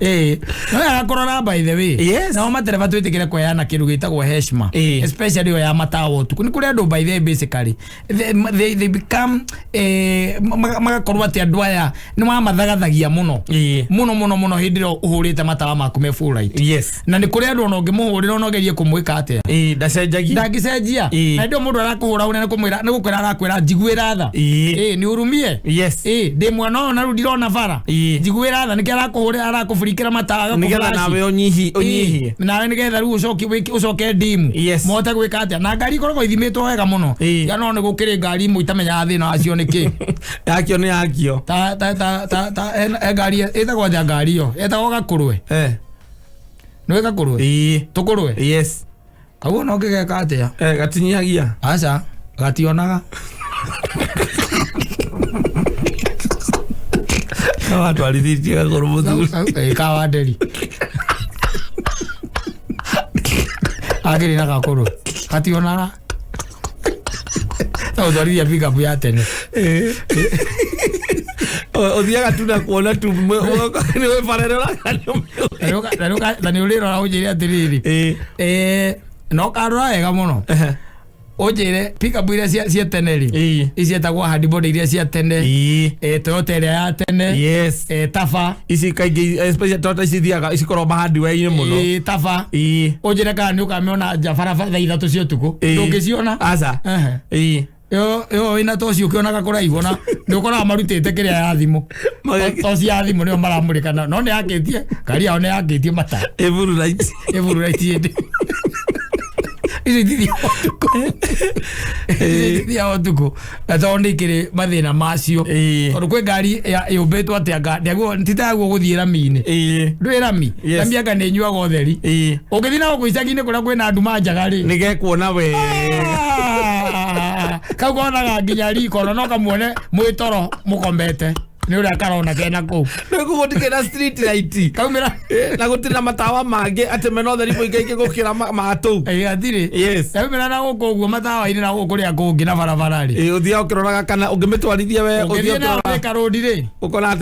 Ĩĩ. No wega kũrora by the way. Yes. Nao matereba twĩtĩkĩre kũheana kĩndũ gĩtagwo heshima. Ĩĩ. Especially ĩyo ya matawa ũtukũ. Nĩ kũrĩ andũ by the way basically they become magakorwo atĩ andũ aya nĩ mamathagathagia mũno. Ĩĩ. Mũno mũno mũno hĩndĩ ĩrĩa ũhũrĩte matawa maku me full light. Yes. Na nĩ kũrĩ andũ ona ũngĩmũhũrĩra ona ũgerie kũmwĩka atĩa. Ĩĩ, ndacenjagia. Ndangĩcenjia. Ĩĩ. Na hĩndĩ ĩyo mũndũ arakũhũra ũrĩa nĩ gũkwĩra arakwĩra njiguĩra tha. Ĩĩ. Ĩĩ, nĩ ũrumie. Yes. Ĩĩ, ndĩ mwana ũyũ na rĩu ndirona bara. Ĩĩ. Njiguĩra tha nĩkĩo arakũhũrĩra arakũburikĩra matawa Nĩgetha agakũflash. nawe ũnyihie. Nawe nĩgetha rĩu ũcoke ndimu. Yes. Mũhote gwĩka atĩa. Na ngari ikoragwo ithimĩtwo wega mũno. Ĩĩ. Ya no nĩ gũkĩrĩ ngari imwe itamenyaga thĩna wacio nĩ kĩ. Yakio nĩ yakio. Ta ta ta ta ta he ngari ĩtagwo atĩa ngari ĩyo? Ĩtagwo gakũrwe. Eh. Nĩũĩ gakũrwe? Ĩĩ. Tũkũrwe? Yes. Kau ona ũngĩgeka atĩa? Gatinyihagia. Aca, gationaga. Watwarithĩtie gakũrũ mũthuri. Ĩĩ, kawa nderi. Akĩrĩ na gakũrwe. Gationaga. No ũtwarithia pickup ya tene. Ũthiaga tu na kuona tu nĩ wĩbarere ũrakanio. Na nĩ ũrĩrora ũnjĩre atĩrĩrĩ. Ĩĩ. No karora wega mũno. Ũnjĩre pickup iria cia tene rĩ. Ĩĩ. Ici ciĩtagwo handibody iria cia tene. Ĩĩ. Toyota ĩrĩa ya tene. Yes. Tafa. Ici kaingĩ especially Toyota ici ithiaga cikoragwo mahardware-inĩ mũno. Ĩĩ, Tafa. Ĩĩ. Ũnjĩre kana nĩ ũkamĩona nja barabara thaa ithatũ cia ũtukũ. Ĩĩ. Ndũngĩciona. Aca. Ehe. Ĩĩ. Ĩyo wĩna toci ũkĩonaga kũraihu na nĩ ũkoraga marutĩte kĩrĩa ya thimũ. Toci ya thimũ nĩyo maramũrĩka nayo. No nĩ yakĩtie, ngari yao nĩ yakĩtie mata. Ĩburu light. Ĩburu light ĩndĩ. Icio itithiaga ũtukũ. Icio itithiaga ũtukũ. Na tondũ nĩ ikĩrĩ mathĩna macio. Ĩĩ. Tondũ kwĩ ngari yũmbĩtwo atĩa ti taguo gũthiĩ rami-inĩ. Ĩĩ. Ndũĩ rami? Yes. Rami anga nĩ ĩnyuaga ũtheri. Ĩĩ. Ũngĩthiĩ na gũkũ icagi-inĩ kũrĩa kwĩna nduma njega rĩ. Nĩ gekuona wega. Kau konaga nginya riko ona no kamuone mwĩ toro mũkomete. Nĩ ũrĩa karona kena kũu. Rĩu gũtikĩ na street light. Kaumĩra. Na gũtirĩ na matawa mangĩ atĩ mena ũtheri mũingĩ ingĩ gũkĩra ma tũu. Ĩ gatirĩ. Yes. Kaumĩra na gũkũ ũguo matawa-inĩ na gũkũ kũrĩa kũngĩ na barabara rĩ. Ĩ ũthiaga ũkĩroraga kana ũngĩmĩtwarithia we Ũngĩthiĩ ũthiĩ nayo ũkĩroraga Thika Road rĩ. ũkona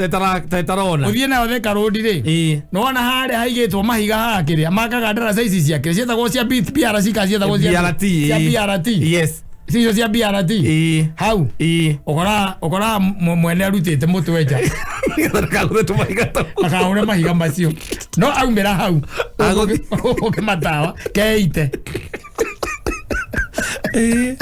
ta ĩtarona. Ũthiĩ nayo Thika Road rĩ. Ĩ. Nĩwona harĩa haigĩtwo mahiga haha kĩrĩa makaga ndaraca ici cia kĩrĩa ciĩtagwo cia BRC kana ciĩtagwo cia BRT. cia BRT. Yes. Cicio cia BRT. Ĩ. Hau. Ĩ. Ũkoraga ũkoraga mwene arutĩte mũtwe nja. Nĩgetha ndakagũthe tũmahiga tũu. Akahũre mahiga macio. No aumĩra hau. Agũthiĩ- Ũgũkĩ matawa keite. Ĩ.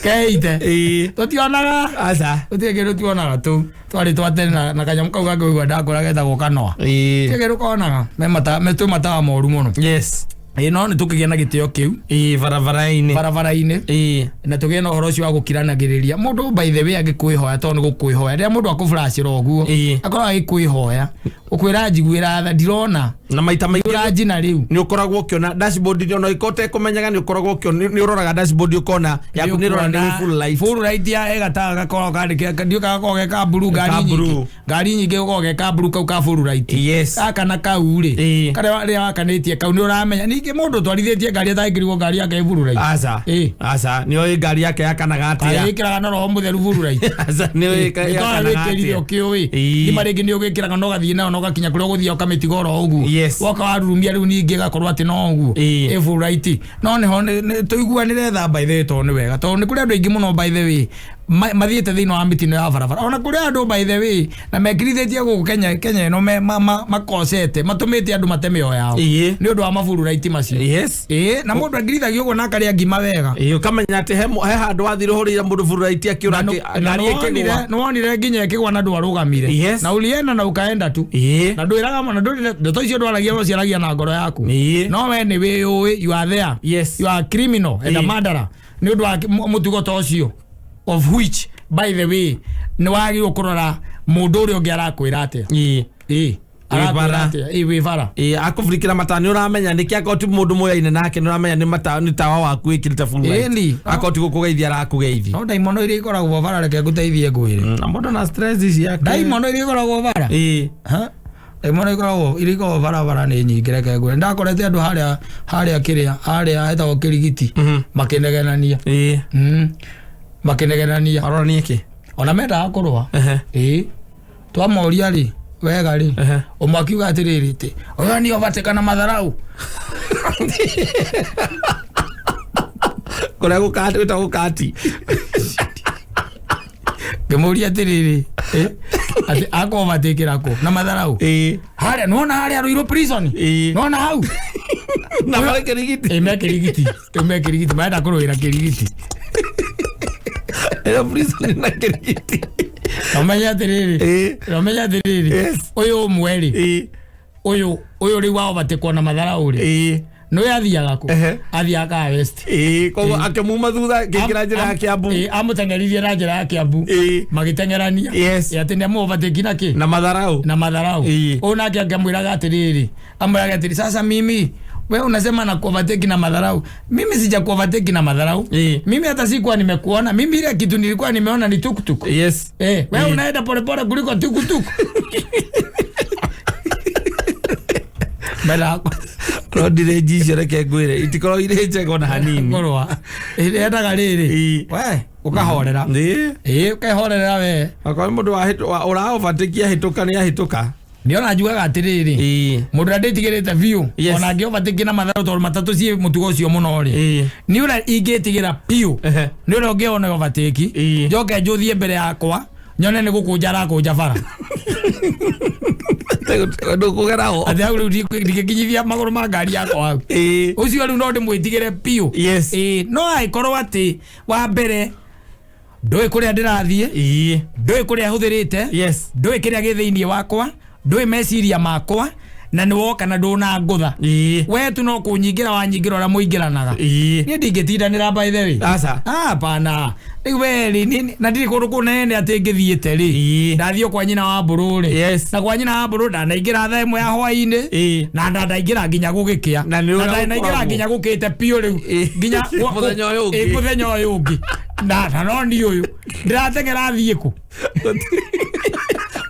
Keite. Ĩ. Tũtionaga. Aca. Gũtirĩ kĩndũ tuonaga tũu. Twarĩ twa tene na kanyamũ kau gangĩigua ndakũra getagwo kanoa. Ĩ. Gũtirĩ kĩndũ konaga. Me matawa me twĩ matawa moru mũno. Yes. Ĩ no nĩ tũkĩgĩa na gĩtĩo kĩu Ĩ barabara-inĩ. barabara-inĩ. Ĩ. Na tũgĩe na ũhoro ũcio wa gũkiranagĩrĩria mũndũ by the way angĩkwĩhoya tondũ nĩ gũkwĩhoya rĩrĩa mũndũ akũflashĩra ũguo Ĩ. akorwo agĩkwĩhoya ũkwĩra njiguĩra tha ndirona Na maita maingĩ ũranjina rĩu nä å koragwo å kä ona dashboard ona iko ũtekũmenyaga nĩ ũkoragwo ũkĩona nĩ ũroraga dashboard ũkona yaku nĩ ĩrora nĩ full light. Full light ya egataga gakoragwo kandĩke ndiũ gakoragwo ge ka blue ngari Ka nyingĩ blue. ngari nyingĩ gakoragwo ge ka blue kau ka full light. Yes. Gaka na kau rĩ Ĩ. karĩa rĩrĩa wakanĩtie kau nĩ ũramenya ningĩ mũndũ ũtwarithĩtie ngari atangĩrigwo ngari yake ĩ full light. Aca. Ĩ. Aca nĩ oĩ ngari yake yakanaga atĩa. Ĩkĩraga na roho mũtheru full light. Aca nĩ oĩ yakanaga wĩkĩrire atĩa. ũkĩũĩ Ĩ. ngima rĩngĩ nĩ ũgĩkĩraga na ũgathiĩ nayo na ũgakinya kũrĩa ũgũthiĩ ũkamĩtiga oro ũguo. Yes. Woka warurumia rĩu ningĩ ĩgakorwo atĩ no ũguo. Ĩ. Ĩ full light. No nĩho tũiguanĩre tha by the way tondũ nĩ wega tondũ nĩ kũrĩ andũ aingĩ mũno by the way mathiĩte thĩinĩ wa mĩtino ya barabara ona kũrĩ andũ by the way na mekirithĩtie gũkũ Kenya Kenya ĩno makocete matũmĩte andũ mate mĩoyo yao Ĩ. nĩ ũndũ wa maburu right macio. Yes. Ĩ na mũndũ angirithagio ũguo na akarĩa ngima wega. Ĩ ũkamenya atĩ he handũ wathire ũhũrĩire mũndũ full light akĩũra ngari ĩkĩgũa. Nĩwonire nginya ĩkĩgwa na ndwarũgamire. Yes. Na ulienda na ukaenda tu. Ĩ. Na ndwĩraga na ndũrĩ ndeto icio ndwaragia no ciaragia na ngoro yaku. Ĩ. No we nĩ wĩyũĩ you are there. Yes. You are a criminal and a Ĩ. murderer nĩ ũndũ wa mũtugo ta ũcio of which by the way nĩ wagĩrĩirwo kũrora mũndũ ũrĩa ũngĩ arakwĩra atĩa. Ĩ. Ĩ. Arakwĩra bara. atĩa. Ĩ wĩ bara. Ĩ akũburikĩra matawa nĩ ũramenya nĩkĩ akorwo ti mũndũ mũyaine nake nĩ ũramenya nĩ matawa nĩ tawa waku wĩkĩrĩte full light. Ĩni. Akorwo ti gũkũgeithia arakũgeithia. No ndaimono iria ikoragwo bara reke ngũteithie ngwĩre. Na mũndũ na stress ici yake. Ndaimono iria ikoragwo bara. Ĩ. Ha? Ndaimono ikoragwo iria ikoragwo barabara nĩ nyingĩ reke ngwĩre. Ndakorete andũ harĩa harĩa kĩrĩa harĩa hetagwo kĩrigiti makĩnegenania. Ĩ. Makĩnegenania. Marorania kĩ? Ona mendaga kũrũa. Ehe. Ĩ. Twamoria rĩ wega rĩ Ehe. ũmwe akiuga atĩrĩrĩ atĩ ũyũ nĩ overtaker na matharau. Kũrĩa gũkati gwĩtagwo gũkati. Ngĩmũria atĩrĩrĩ atĩ akũovertakĩra kũ na matharau. Ĩ. Harĩa nĩwona harĩa Ruiru prison. Ĩ. Nĩwona hau. Na marĩ kĩrigiti. Ĩ me kĩrigiti. Ĩ me kĩrigiti marenda kũrũĩra kĩrigiti. Ĩyo prison na kĩrigiti. Na ũmenye atĩrĩrĩ. Ĩ. Na ũmenye atĩrĩrĩ. Yes. Ũyũ ũmwe rĩ. Ĩ. Ũyũ ũyũ rĩu wa overtakwo na matharau rĩ. Ĩ. Nĩwe athiaga kũ? Ehe. Athiaga Kahawa West. Ĩ. Koguo akĩmuma thutha akĩingĩra njĩra ya Kiambu. Ĩ, amũteng'eririe na njĩra ya Kiambu. Ĩ. Magĩteng'erania. Yes. Ĩ, atĩ nĩamũ-overtake na kĩ? Na matharau. Na matharau. Ĩ. Ũyũ nake akĩmwĩraga atĩrĩrĩ. Amwĩraga atĩrĩ sasa mimi we unasema na kuovertake na madharau. Mimi sija kuovertake na madharau. Ĩ. Mimi hata sikuwa nimekuona. Mimi ile kitu nilikuwa nimeona ni tuktuk. Yes. Wewe Ĩ. unaenda polepole kuliko tuktuk. Mbere No ndirĩ icio reke ngwĩre itikoragwo irĩ njega ona hanini. kũrũa. Ĩrendaga rĩrĩ. Ĩ. We ũkahorera. Ĩ. Ĩ ũkehorera we. Akorwo mũndũ ũra overtake ahĩtũka nĩ ahĩtũka. Nĩona njugaga atĩrĩrĩ. Ĩ. Mũndũ ũrĩa ndĩtigĩrĩte biũ Yes. ona angĩ overtake na matharau tondũ matatũ ciĩ mũtugo ũcio mũno rĩ. Ĩ. Nĩ ũrĩa ingĩtigĩra biũ. Ehe. Nĩ ũrĩa ũngĩona overtake. Ĩ. Njoke njũthiĩ mbere yakwa nyone nĩ gũkũnja arakũnja bara. Ndũkũgeraho. Atĩ hau rĩu ndingĩkinyithia magũrũ ma ngari yakwa hau. Ĩ. Ũcio rĩu no ndĩmwĩtigĩre biũ. Yes. Ĩ, no angĩkorwo atĩ wa mbere ndũĩ kũrĩa ndĩrathiĩ, Ĩ. ndũĩ kũrĩa hũthĩrĩte, Yes. ndũĩ kĩrĩa gĩ thĩinĩ wakwa, ndũĩ meciria makwa, na nĩ woka na ndũnangũtha. Ĩ. We tu no kũnyingĩra wanyingĩra ũrĩa mũingĩranaga. Ĩ. Niĩ ndingĩtindanĩra by the way. Aca. Hapana. Rĩu we rĩ, na ndirĩ kũndũ kũnene atĩ ngĩthiĩte rĩ. Ĩ. Ndathiĩ kwa nyina wa mbũrũ rĩ. Yes. Na kwa nyina wa mbũrũ ndanaingĩra thaa ĩmwe ya hwaĩ-inĩ. Ĩ. Na ndandaingĩra nginya gũgĩkĩa. Na nĩ ũrĩa ndanaingĩra gũkoragwo. nginya gũkĩte biũ rĩu. Ĩ. Nginya Mũthenya ũyũ ũngĩ. Ĩ, mũthenya ũyũ ũngĩ. Na no niĩ ũyũ ndĩrateng'era thiĩ kũ?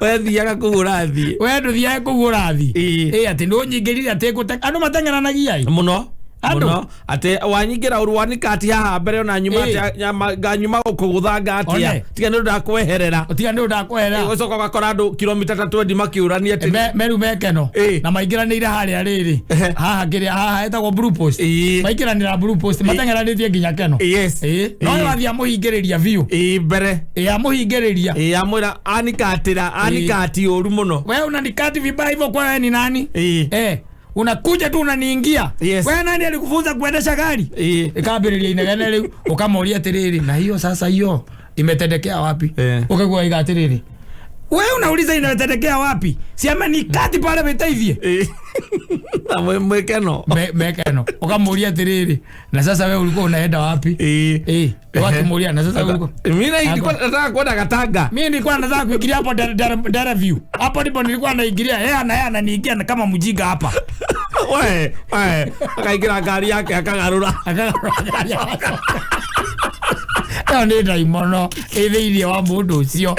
We thiaga kũu ũrathiĩ. We ndũthiaga kũu ũrathiĩ. Ĩĩ. Ĩ atĩ nĩũnyingĩrire atĩ andũ mateng'eranagia ĩ. Mũno. Andũ. Mũno atĩ wanyingĩra ũru wanikati haha mbere ona nyuma Ĩĩ. atĩ nganyuma gũkũgũthanga atĩa One. tiga nĩ ũndũ ndakweherera. Tiga nĩ ũndũ ndakwehera. Ũgacoka ũgakora andũ kilomita ta 20 makĩũrania atĩ Meru mekeno Ĩĩ. na maingĩranĩire harĩa rĩrĩ Ehe. haha kĩrĩa haha etagwo blue post. Ĩĩ. Maingĩranĩra blue post mateng'eranĩtie nginya keno. Yes. Ĩĩ. No Ĩĩ. wathiĩ amũhingĩrĩria biũ. Ĩĩ mbere. Ĩ amũhingĩrĩria. Ĩĩ amwĩra anikatĩra anikati ũru mũno. Wewe unanikati vibaya hivyo kwa wewe ni nani? Ĩĩ. Eh, unakuja tu unaniingia. Yes. Wewe nani alikufunza kuendesha gari? Ĩĩ. Ikambĩrĩria inegene rĩu ũkamũria atĩrĩrĩ, na hiyo sasa hiyo imetendekea wapi? Eh. Ũkaigua iga atĩrĩrĩ, wewe unauliza inatendekea wapi? Si amenikati pale vitaithie. Ĩĩ. Na mwĩkeno. Mekeno. Ũkamũria atĩrĩrĩ, na sasa wewe ulikuwa unaenda wapi? Ĩĩ. Eh, wakimuria na sasa ulikuwa Mimi nilikuwa nataka kwenda Gatanga. Mimi nilikuwa nataka kuingilia hapo Dar View. Hapo ndipo nilikuwa naingilia. Yeye ana yeye ananiingia na kama mjinga hapa. We, we, akaingĩra ngari yake akagarũra. Ĩyo nĩ ndaimono ĩ thĩinĩ wa mũndũ ũcio.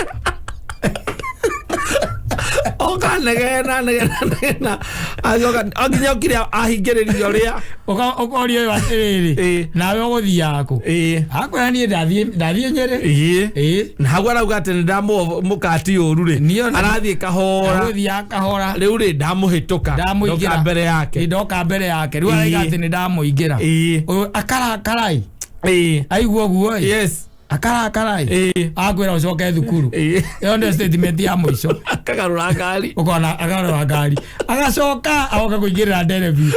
Oka negena negena negena. Acoka nginya okire ahingĩrĩrio ũrĩa. Ũkoria ũyũ atĩrĩrĩ, Ĩĩ. nawe ũgũthiaga kũ? Ĩĩ. Akwĩra niĩ ndathiĩ Nyĩrĩ. Ĩĩ. Ĩĩ. Na hau arauga atĩ nĩ ndamũkati ũru rĩ. Niĩ ona- Arathiĩ kahora. Agũthiaga kahora. Rĩu rĩ ndamũhĩtũka. Ndamũingĩra. Ndoka mbere yake. Ndoka mbere yake. Rĩu arauga Ĩĩ. atĩ nĩ ndamũingĩra. Ĩĩ. Ũyũ akarakarai. Ĩĩ. Aigua ũguo ĩ. Yes. Akarakarai. Ĩĩ. Akwĩra ũcoke thukuru. Ĩĩ. Ĩyo nĩyo statement ya mũico. Akagarũra ngari. Ũkona agarũra ngari. Agacoka agoka kũingĩrĩra nderebi.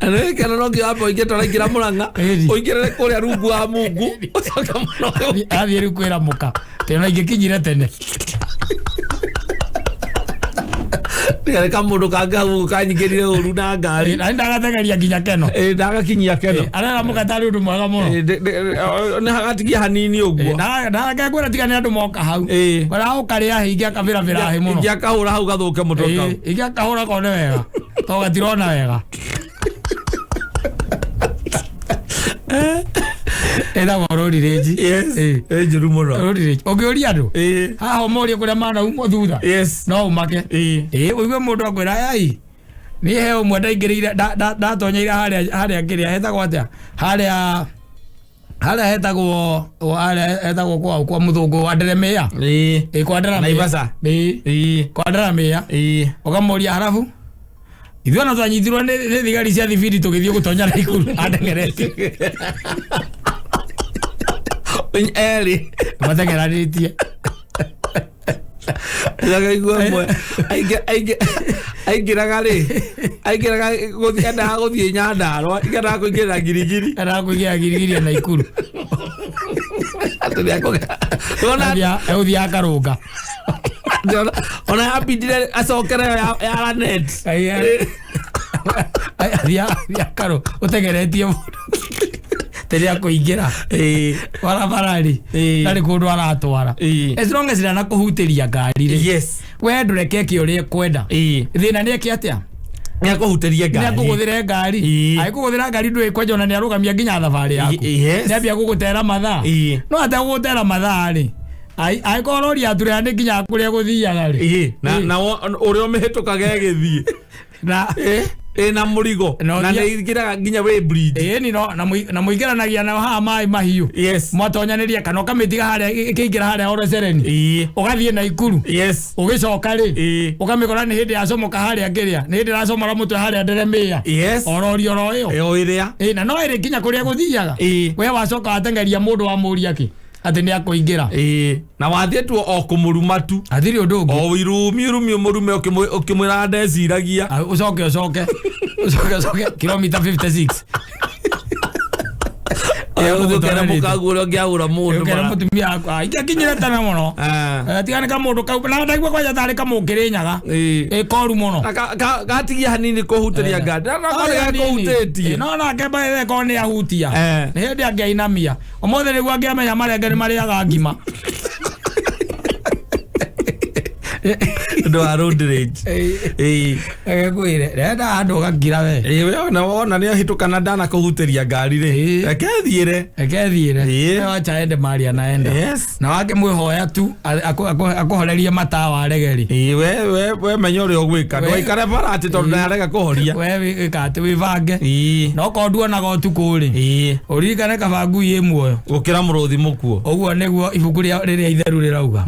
Nĩkena no nginya wambe ũingĩre tũraingĩra Mũrang'a. Ĩĩ. Ũingĩrĩre kũrĩa rungu wa Mungu. Ũcoke mũno. Athiĩ rĩu kwĩra mũka. Tena ingĩkinyire tene. Nĩ kamũndũ kangĩ hau kanyingĩrire ũru na ngari. Na ndagatengeria nginya keno. Ĩĩ ndagakinyia keno. Arera mũka tarĩ ũndũ mwega mũno. Ĩĩ, nĩ hagatigia hanini ũguo. Ndakekwĩra tiga nĩ andũ moka hau. Ĩĩ. Ũraũka rĩa hĩ ingĩ akabĩrabĩra hĩ mũno. Ingĩ akahũra hau gathũke mũtwe kau. Ĩĩ, ingĩ akahũra kone wega. To gatirona wega. Ĩtagwo road rage. Yes. Ĩĩ. Ĩ njũru mũno. Road rage. Ũngĩũria andũ Ĩĩ. haha ũmorie kũrĩa manaumwo thutha Yes. no ũmake. Ĩĩ. Ĩĩ ũigue mũndũ akwĩra yai niĩ he ũmwe ndaingĩrĩire ndatonyeire harĩa kĩrĩa hetagwo atĩa harĩa hetagwo harĩa hetagwo kwa mũthũngũ wa Nderemĩa. Ĩĩ. Ĩĩ kwa Nderemĩa. Naivasha. Ĩĩ Ĩĩ. kwa Nderemĩa. Ĩĩ. Ũkamũria harabu ithuĩ ona twanyitirwo nĩ thigari cia thibindi tũgĩthiĩ gũtonya Naikuru andengeretie. Erĩ. Matengeranĩtie. Ndakaigua ĩmwe aingĩraga rĩ aingĩraga gũthiĩ endaga gũthiĩ Nyandarũa endaga kũingĩrĩra Ngirigiri. Endaga kũingĩra Girigiri ya Naikuru. Atĩ nĩakũgĩa. Ona Egũthiĩ akarũnga. ona yambindire acokere ya Lanet. Athiĩ akarũ ũtengeretie mũndũ rĩrĩa akũingĩra Ĩĩ. barabara rĩ Ĩĩ. ndarĩ kũndũ aratwara. Ĩĩ. As long as ndanakũhutĩria ngari rĩ Yes. we ndũreke eke ũrĩa ekwenda. Ĩĩ. Thĩna nĩ eke atĩa? Nĩakũhutĩrie Nĩ ngari. akũgũthĩre ngari. Ĩĩ. Agĩkũgũthĩra ngari ndũĩ kwanja ona nĩ arũgamia nginya thabarĩ yaku. Yes. Nĩambia gũgũtera mathaa. Ĩĩ. No ategũgũtera mathaa rĩ angĩkorwo rori yaturĩra nĩ nginya kũrĩa gũthiaga rĩ. Ĩĩ. Na Ĩĩ. na ũrĩa ũmĩhĩtũkaga ĩgĩthiĩ. Na Ĩĩ. Ĩna mũrigo. No Na thia- nĩ ingĩraga nginya way bridge. ĩĩ ni no na mũingĩranagia nao haha maĩ mahiũ. Yes. Mwatonyanĩria kana ũkamĩtiga harĩa ĩkĩingĩra harĩa Orocereni. Ĩĩ. Ũgathiĩ Naikuru. Yes. Ũgĩcoka rĩ Ĩĩ. ũkamĩkora nĩ hĩndĩ yacomoka harĩa kĩrĩa nĩ hĩndĩ ĩracomora mũtwe harĩa Nderemĩa. Yes. Orori oro ĩyo. Ĩyo ĩrĩa. Ĩĩ na no ĩrĩ nginya kũrĩa gũthiaga. Ĩĩ. We wacoka watengeria mũndũ wamũria kĩ atĩ nĩ akũingĩra. Ĩĩ. Na wathiĩ tu o kũmũruma tu. Hatirĩ ũndũ ũngĩ. O irumi irumi ũmũrume ũkĩmwĩra ndeciragia. Ũcoke ũcoke ũcoke ũcoke kilomita 56. Ũgũkera mũkaguo ũrĩa ũngĩahũra mũndũ. Ũkera mũtumia wakwa ingĩakinyire tene mũno. Ah. Tiga nĩ kamũndũ kau na ndaigua kwanja tarĩ kamũkĩrĩnyaga. Ĩĩ. Ĩ koru mũno. Na gatigia hanini kũhutĩria ngari. Na no gakũhutĩtie. No nake mbaethe korwo nĩ ahutia. Eh. Nĩ hĩndĩ angĩainamia. Ũmũthĩ nĩguo angĩamenya marenge nĩ marĩaga ngima. Ũndũ wa road rage. Ĩĩ. Reke renda handũ ũgakira we. Ĩĩ, we ona wona nĩ ahĩtũka na ndanakũhutĩria ngari rĩ, Ĩĩ. reke thiĩre. Reke thiĩre. Ĩĩ. Wacha ende mali anaenda. Yes. Na wake mwĩhoya tu akũhorerie matawa arege rĩ. Ĩĩ, we menya ũrĩa ũgwĩka, ndũgaikare bara atĩ tondũ ndarega kũhoria. We wĩka atĩ wĩbange. Ĩĩ. Na okorwo nduonaga ũtukũ rĩ, Ĩĩ. ũririkane kaba ngui ĩ muoyo. Gũkĩra mũrũthi mũkuo. Ũguo nĩguo ibuku rĩrĩa itheru rĩrauga.